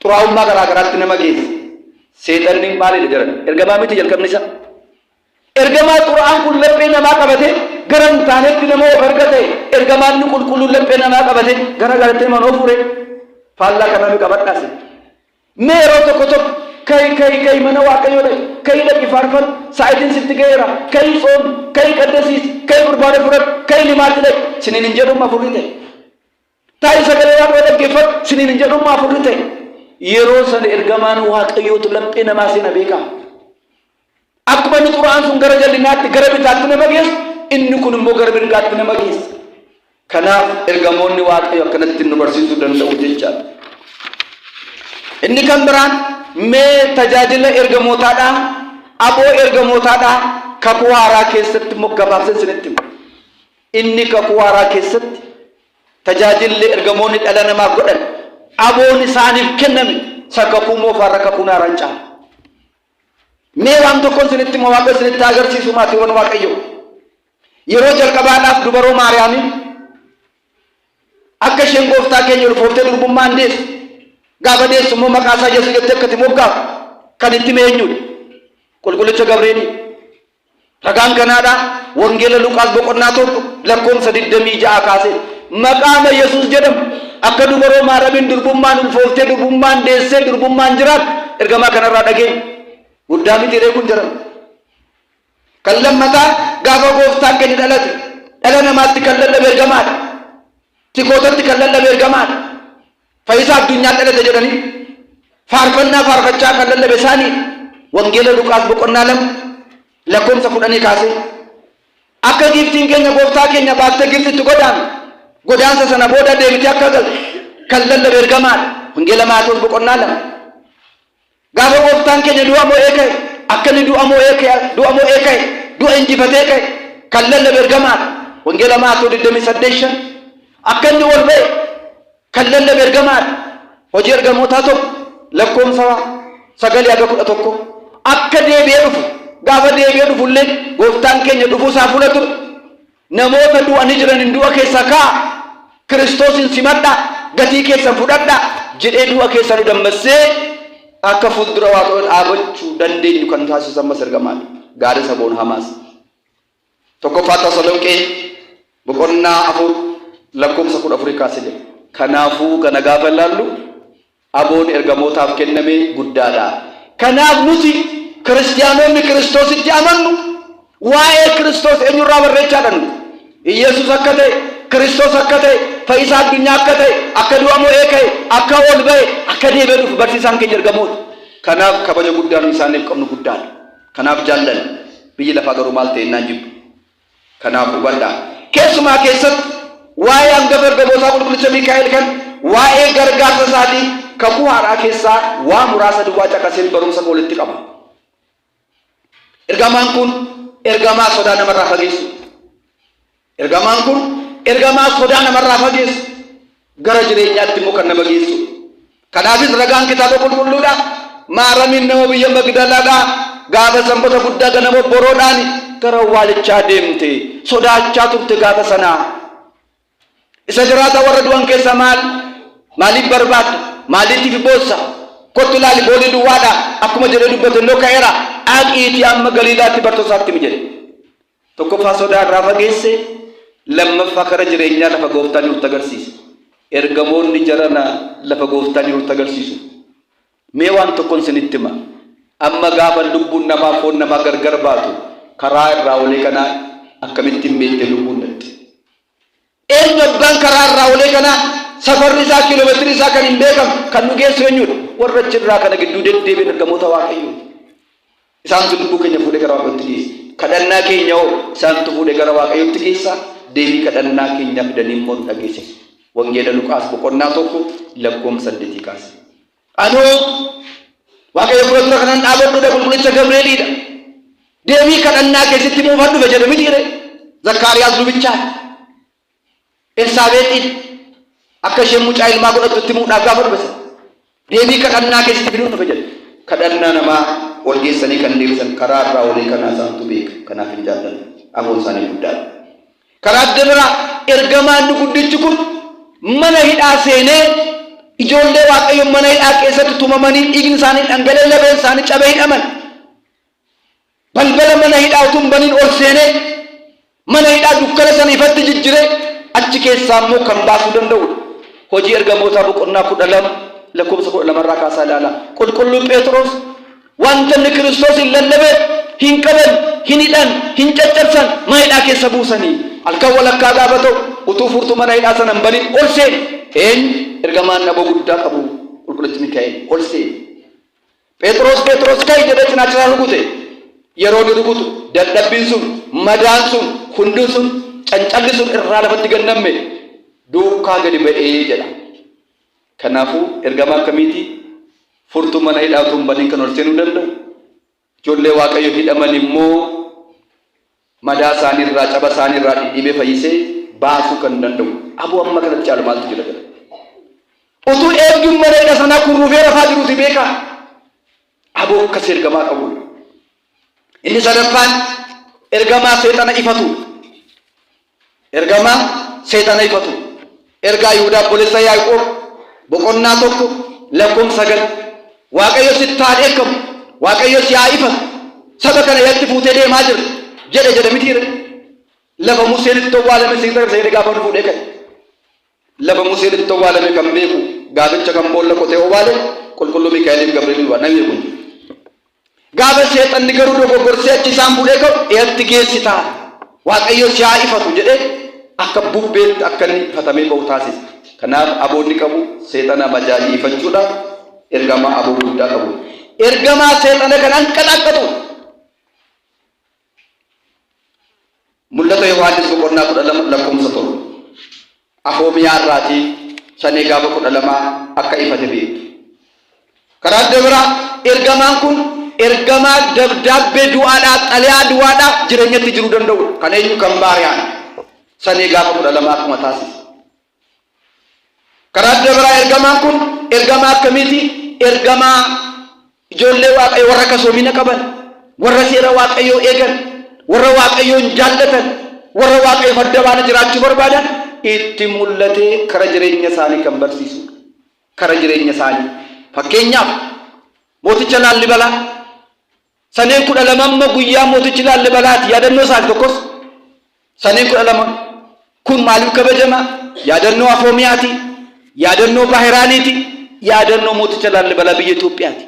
[SPEAKER 1] Xuraa'ummaa garaa garaatti nama geessa. Seexanni maalidha jarana? Ergamaa miti jalqabni isaa. Ergamaa xuraa'aan kun laphee namaa qabatee gara hin taanetti nama of erga ta'e ergamaan inni qulqulluun laphee namaa qabatee gara garatti nama hin oofure. Faallaa kanaa nu qabadhaas. Mee yeroo tokko tokko ka'i ka'i ka'i mana Waaqayyoo dhaqi, ka'i dhaqi faarfadhu, saayitiin sitti ga'eera, ka'i tsoomi, ka'i qaddasiisi, ka'i qurbaana fudhadhu, ka'i limaatti dhaqi, siniin hin jedhumma afurri ta'e. Taa'i sagalee Waaqayyoo dhaggeeffadhu, siniin hin jedhumma afurri ta'e. Yeroo sana ergamaan Waaqayyootu laphee namaa seena beekaa. Akkuma inni xuraa'aan sun gara jallinaatti gara bitaatti nama geessu, inni kun immoo gara mirgaatti nama geessa. Kanaaf ergamoonni Waaqayyo akkanatti nu barsiisuu danda'u jechaadha. Inni kan biraan mee tajaajila ergamootaadhaa, aboo ergamootaadhaa kakuu haaraa keessatti immoo gabaabsee isinitti hima. Inni kakuu haaraa keessatti Tajaajilli ergamoonni dhala namaaf godhan, aboon isaaniif kenname isa kakuu moofaarra kakuu haaraan caala. Mee waan tokkoon isinitti hima, Waaqayyo isinitti haa agarsiisu maatiiwwan Waaqayyoo. Yeroo jalqabaadhaaf dubaroo Maariyaamiin akka isheen gooftaa keenya ulfooftee durbummaan deessu, gaafa deessu immoo maqaa isaa Yesuus jettee akka itti moggaaftu kan itti hime eenyudha? Qulqullicha Gabreelii. Ragaan kanaadha Wangeela Luqaas boqonnaa 1 lakkoofsa 26 kaasee maqaama Yesuus jedhamu akka dubaroo Maaramiin durbummaan ulfooftee durbummaan deessee durbummaan jiraattu ergamaa kanarraa dhageenya. Guddaa miti ree kun jedhama. Kan lammataa gaafa gooftaan keenya dhalate dhala namaatti kan lallabe ergamaadha. Tikootatti kan lallabe ergamaadha. Fayyisaa addunyaa dhalate jedhanii faarfannaa faarfachaa kan lallabe isaaniidha. Wangeela Luqaas boqonnaa 2 lakkoofsa 10 kaasee akka giiftiin keenya gooftaa keenya baattee Gibxitti godaantu godaansa sana booda deebitee akka galtu kan lallabe ergamaadha. Wangeela Maatewos boqonnaa 2. Gaafa gooftaan keenya du'a mo'ee ka'e, akka inni du'a mo'ee ka'e, du'a mo'ee ka'e, du'a injifatee ka'e kan lallabe ergamaadha. Wangeela Maatewos 28:5. Akka inni ol ba'e kan lallabe ergamaadha. Hojii ergamootaa 1 lakkoofsa 9 haga 11. Akka deebi'ee dhufu, gaafa deebi'ee dhufu illee gooftaan keenya dhufuu isaa fuula ture. Namoota du'anii jiraniin du'a keessaa ka'aa, Kiristoosin simadhaa, gatii keessan fudhadhaa jedhee du'a keessaa nu dammassee akka fuuldura Waaqayyoo dhaabachuu dandeenyu kan taasisu ammas ergamaadha. Gaarii saboon hamaas. Tokkoffaa Tasalonqee boqonnaa 4 lakkoofsa 14 kaasee jira. Kanaafuu kana gaafa ilaallu Aboon ergamootaaf kenname guddaadha. Kanaaf nuti Kiristiyaanonni Kiristoositti amannu waa'ee Kiristoos eenyurraa barreechaadha nuti. Iyyasuus akka ta'e, Kiristoos akka ta'e, fayyisaa addunyaa akka ta'e, akka du'a mo'ee ka'e, akka ol ba'e, akka deebi'ee dhufu barsiisaan keenya ergamoota. Kanaaf kabaja guddaa nu isaaniif qabnu guddaadha. Kanaaf jaallanna. Biyyi lafaa garuu maal ta'e innaan jibbu. Kanaaf hubadhaa. Keessumaa keessatti waa'ee angafa ergamootaa qulqullicha Miikaa'el kan waa'ee gargaarsa isaatii kakuu haaraa keessaa waa muraasa duwwaa caqaseen barumsa koo walitti qaba. Ergamaan kun ergamaa sodaa namarraa fageessu. Ergamaan kun ergamaa sodaa namarraa fageessu. Gara jireenyaatti immoo kan nama geessu. Kanaafis ragaan kitaaba qulqulluudha. Maaramiin nama biyya Magdalaadhaa gaafa sanbata guddaa ganama boroodhaan gara awwaalichaa deemte. Sodaachaa turte gaafa sanaa. Isa jiraata warra du'an keessa maal? Maaliif barbaadda? Maaliitiif boossa? Kottu ilaali boolli duwwaadha. Akkuma jedhee dubbate innoo ka'eera. Dhaqiitii amma Galiilaatti bartoota isaatti himi jedhe. Tokkoffaa sodaa irraa fageesse, lammaffaa kara jireenyaa lafa gooftaan jirutti agarsiise. Ergamoonni jarana lafa gooftaan jirutti agarsiisu. Mee waan tokkon isinitti hima. Amma gaafa lubbuun namaa foon namaa gargar baatu karaa irraa olee kanaa akkamittiin beektee lubbuun dhaqxi? Eenyu abbaan karaa irraa olee kanaa safarri isaa kiiloomeetirii isaa kan hin beekamne kan nu geessu eenyudha? Warra achirraa kana gidduu deddeebi'an ergamoota Waaqayyooti. Isaantu lubbuu keenya fuudhee gara Waaqayyootti geessa. Kadhannaa keenya hoo isaantu fuudhee gara Waaqayyootti geessa. Deebii kadhannaa keenyaa fidanii immoo nu dhageessisu. Wangeela Luqaas boqonnaa 1 lakkoofsa 8 kaase. Anoo Waaqayyo fuula dura kanan dhaabadhudha qulqullicha Gabreeliidha. Deebii kadhannaa keessatti muufan dhufe jedhe mitiire. Zakkaariyaas lubichaa. Elsaabeexiin akka isheen mucaa ilmaa godhattu itti himuudhaaf gaafa dhufe sana. Deebii kadhannaa keessatti fiduun dhufe jedhe. Kadhannaa namaa ol geessanii kan deebisan karaa irraa olii kanaa isaantu beeka. Kanaaf hin jaallannu. Aboon isaanii guddaadha. Karaa adda biraa ergamaan inni guddichi kun mana hidhaa seenee ijoollee Waaqayyo mana hidhaa keessatti tumamanii dhiigni isaanii dhangala'ee lafeen isaanii cabee hidhaman. Balbala mana hidhaa utuu hin baniin ol seenee mana hidhaa dukkana sana ifatti jijjiree achi keessaa immoo kan baasuu danda'udha. Hojii ergamootaa boqonnaa 12 lakkoofsa 12 irraa kaasaa ilaalaa. Qulqulluun Phexros wanta inni Kiristoosiin lallabeef hin qaban, hin hidhan, hin caccabsan, mana hidhaa keessa buusanii. Halkan walakkaa gaafa ta'u utuu furtuu mana hidhaa sana hin banin ol seene. Eenyu? Ergamaan aboo guddaa qabu qulqullichi Mikaa'el ol seene. Phexros Phexros ka'i jedhee cinaacha isaa rukute. Yeroo inni rukutu dadhabbiin sun, madaan sun, hundin sun, cancalli sun irraa lafatti gad namme duukaa gadi ba'ee jedha. Kanaafuu ergamaa akkamiiti? Furtuu mana hidhaa utuu hin banin kan ol seenuu danda'u. Ijoollee Waaqayyo hidhaman immoo madaa isaanii irraa, caba isaanii irraa dhidhiibee fayyisee baasuu kan danda'u. Aboo amma kanatti caalu maaltu jira jedha. Utuu eegduun mana hidha sanaa kurruufee rafaa jiruuti beekaa. Aboo akkas ergamaa qabudha. Inni sadaffaan ergamaa seexana ifatu. Ergamaa seexana ifatu. Ergaa Yihudaa obboleessa Yaaqoob boqonnaa 1 lakkoofsa 9. Waaqayyo sitti haa dheekkamu. Waaqayyo si haa ifatu. Saba kana yatti fuutee deemaa jirta. Jedhe jedhe mitiire. Lafa Museen itti owwaalame si agarsiisa jedhee gaafa fuudhee ka'e. Lafa Museen itti owwaalame kan beeku gaaficha kan boolla qotee owwaale qulqulluu Mikaa'eliif Gabri'eel waan namni beeku hin jiru. Gaafa seexanni garuu dogoggorsee achi isaan fuudhee ka'u eetti geessitaa Waaqayyo si haa ifatu jedhee akka bubbeetti akka inni ifatamee ba'u taasisa. Kanaaf aboonni qabu seexana majaajii ifachuudha. Ergamaa aboo guddaa qabu. Ergamaa seexana kan hanqaxaqqatu. Mul'ata Yohaannis boqonnaa 12 lakkoofsa 7. Afoomiyaa irraatii shanee gaafa 12 akka ifate beektu. Karaa adda biraa ergamaan kun ergamaa dabdaabbee du'aadhaa xalayaa du'aadhaa jireenyatti jiruu danda'udha. Kan eenyu kan baariyaan shanee gaafa 12 akkuma taasise. Karaa adda biraa ergamaan kun ergamaa akkamiiti? Ergamaa ijoollee Waaqayyoo warra kasoomina qaban, warra seera Waaqayyoo eegan, warra Waaqayyoon jaallatan, warra Waaqayyoof adda baana jiraachuu barbaadan itti mul'atee kara jireenya isaanii kan barsiisudha. Kara jireenya isaanii. Fakkeenyaaf mooticha Laallibalaa Saneen 12 amma guyyaa mootichi Laallibalaati. Yaadannoo isaati tokkos. Saneen 12 kun maaliif kabajama? Yaadannoo Afoomiyaati. Yaadannoo Baahiraaniiti. Yaadannoo mooticha Laallibalaa biyya Itoophiyaati.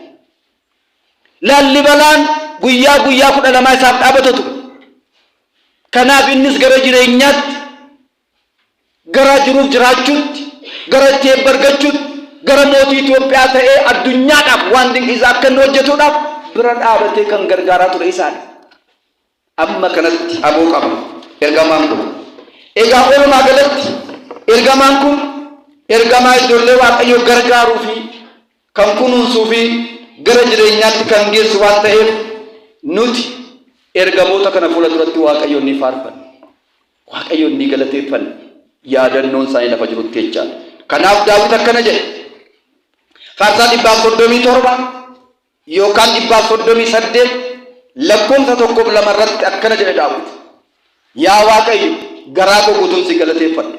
[SPEAKER 1] Laallibalaan guyyaa guyyaa 12 isaaf dhaabata ture. Kanaaf innis gara jireenyaatti gara jiruuf jiraachuutti, gara itti eebba argachuutti, gara mootii Itoophiyaa ta'ee addunyaadhaaf waan dinqiisaa akka inni hojjetuudhaaf bira dhaabatee kan gargaaraa ture isaadha. Amma kanatti aboo qaba ergamaan kun. Egaa walumaa galatti ergamaan kun ergamaa ijoollee Waaqayyoo gargaaruu fi kan kunuunsuu fi gara jireenyaatti kan geessu waan ta'eef nuti ergamoota kana fuula duratti Waaqayyoon ni faarfanna. Waaqayyoon ni galateeffanna. Yaadannoon isaanii lafa jirutti jechaadha. Kanaaf Daawit akkana jedhe. Faarsaa 137 yookaan 138 lakkoofsa 1f 2 irratti akkana jedhe Daawit. Yaa Waaqayyo garaa koo guutuun si galateeffadha.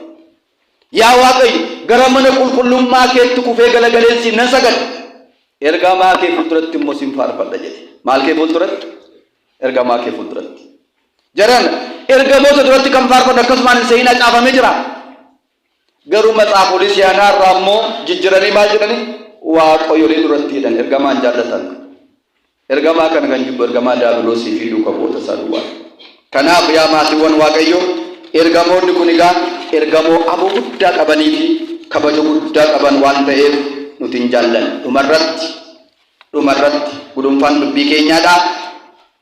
[SPEAKER 1] Yaa Waaqayyo gara mana qulqullummaa keetti kufee galagaleen si nan sagada. Ergamaa kee fuulduratti immoo sin faarfadha jedhe. Maal kee fuulduratti? Ergamaa kee fuulduratti. Jarana, ergamoota duratti kan faarfannu akkasumaan hin se'inaa caafamee jira. Garuu matsaafolii siyaanaa irraa immoo jijjiranii maal jedhani? Waaqayyolee duratti jedhan ergamaan jaallatan. Ergamaa kana kan jibbu ergamaa daabiloosii fi duuka bu'oota isaa duwwaa. Kanaaf yaa maatiiwwan Waaqayyoo ergamoonni kun egaa ergamoo aboo guddaa qabanii fi kabaja guddaa qaban waan ta'eef nuti hin jaallanne. Dhumarratti Dhumarratti gudunfaan dubbii keenyaadha.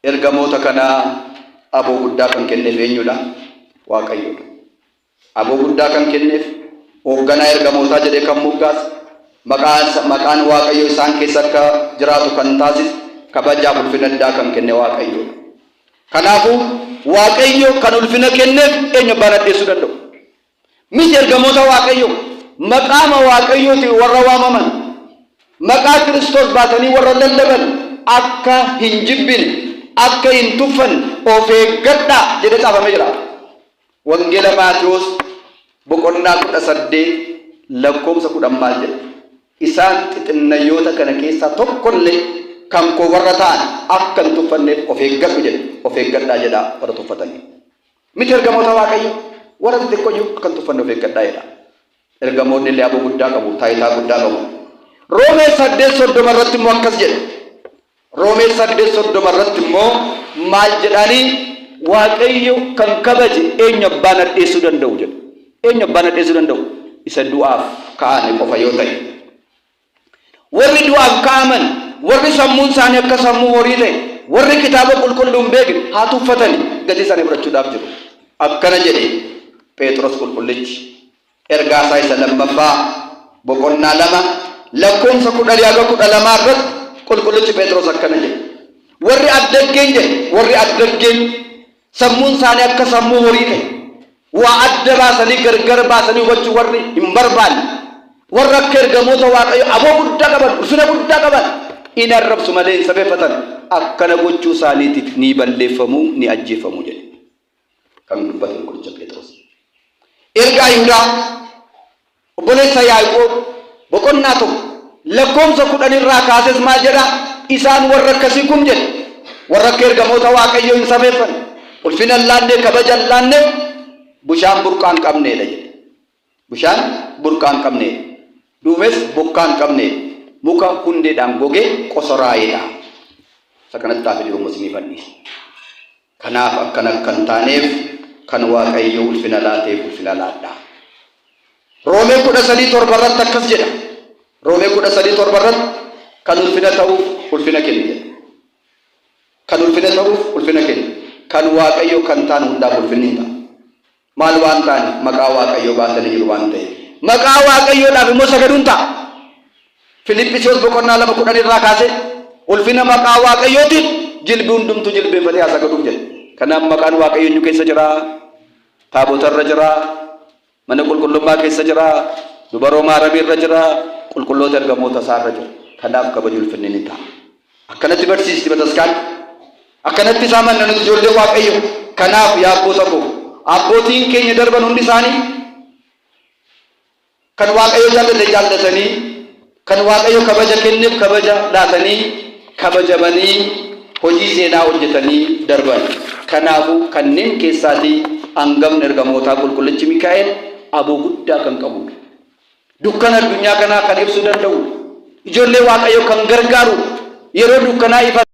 [SPEAKER 1] Ergamoota kana aboo guddaa kan kenneef eenyudha? Waaqayyodha. Aboo guddaa kan kenneef, hoogganaa ergamootaa jedhee kan moggaase, maqaan Waaqayyoo isaan keessa akka jiraatu kan taasise, kabajaaf ulfina addaa kan kenne Waaqayyodha. Kanaafuu Waaqayyo kan ulfina kenneef eenyu abbaan addeessuu danda'u? Miti ergamoota Waaqayyoo, maqaama Waaqayyootiin warra waamaman, maqaa Kiristoos baatanii warra lallaban akka hin jibbine, akka hin tuffanne of eeggadhaa jedhee caafamee jira. Wangeela Maatewos boqonnaa 18 lakkoofsa 10 maal jedha? Isaan xixinnayyoota kana keessaa tokkollee kan koo warra ta'an akka hin tuffanneef of eeggadhu jedhe. Of eeggadhaa jedhaa warra tuffataniin. Miti ergamoota Waaqayyoo warra xixiqqoo iyyuu akka hin tuffanne of eeggadhaa jedha. Ergamoonni illee aboo guddaa qabu, taayitaa guddaa qabu. Roomee 8:30 irratti immoo akkas jedha. Roomee 8:30 irratti immoo maal jedhaanii Waaqayyo kan kabaje eenyu abbaan hadheessuu danda'u jedha. Eenyu abbaan hadheessuu danda'u? Isa du'aaf ka'ame qofa yoo ta'e. Warri du'aaf kaa'aman, warri sammuun isaanii akka sammuu horii ta'e, warri kitaaba qulqulluu hin beekne haa tuffatani gatii isaanii fudhachuudhaaf jiru. Akkana jedhe Phexros qulqullichi ergaa isaa isa lammaffaa boqonnaa 2 lakkoofsa 10 haga 12 irratti qulqullichi Phexros akkana jedhe. Warri addaggeen jedhe, warri addaggeen sammuun isaanii akka sammuu horii ta'e, Waa adda baasanii gargar baasanii hubachuu warri hin barbaanne, warra akka ergamoota Waaqayyoo aboo guddaa qaban, ulfina guddaa qaban, in arrabsu malee hin safeeffatan. Akkana gochuu isaaniitiif ni balleeffamu, ni ajjeefamu jedhe. Kan dubbate qulqullicha Phexros. Ergaa Yihudaa obboleessa Yaaqoob boqonnaa 1 lakkoomsa 10 irraa kaases maal jedha? Isaan warra akkasii kun jedhe. Warra akka ergamoota Waaqayyoo hin safeeffanne, ulfina hin laanne, kabaja hin laanne, bushaan burqaa hin qabneedha jedhe. Bishaan burqaa hin qabneedha. Duumessa bokkaa hin qabneedha. Muka hundeedhaan goge qosoraa'eedha. Isa kanatti hafe jiru immoo isiniifan dhiisa. Kanaaf akkana akka hin taaneef kan Waaqayyo ulfina laateef ulfina laadhaa. Roomee 13:7 irratti akkas jedha. Roomee 13:7 irratti kan ulfina ta'uuf ulfina kenni jedha. Kan ulfina ta'uuf ulfina kenni. Kan Waaqayyo kan ta'an hundaaf ulfinni hin ta'a. Maal waan ta'aniif? Maqaa Waaqayyoo baatanii jiru waan ta'eef. Maqaa Waaqayyoodhaaf immoo sagaduun ta'a. Filiphisiyoos boqonnaa 2 10 irraa kaasee ulfina maqaa Waaqayyootiif jilbi hundumtuu jilbeenfatee haa sagaduuf jedhe. Kanaaf maqaan Waaqayyoo eenyu keessa jira? Taabota irra jira? Mana qulqullummaa keessa jira? Dubaroo Maaramii irra jira? Qulqulloota ergamoota isaa irra jira. Kanaaf kabaji ulfinni ni ta'a. Akkanatti barsiisti bataskaanni. Akkanatti isaa amanna nuti ijoollee Waaqayyo. Kanaaf yaa abboota koo, abbootiin keenya darban hundi isaanii kan Waaqayyo jaallate jaallatanii, kan Waaqayyo kabaja kenneef kabaja laatanii, kabajamanii hojii seenaa hojjetanii darban. Kanaafuu kanneen keessaatii hangafni ergamootaa qulqullichi Mikaa'el aboo guddaa kan qabudha. Dukkana addunyaa kanaa kan ibsuu danda'udha. Ijoollee Waaqayyoo kan gargaarudha. Yeroo dukkanaa ifa.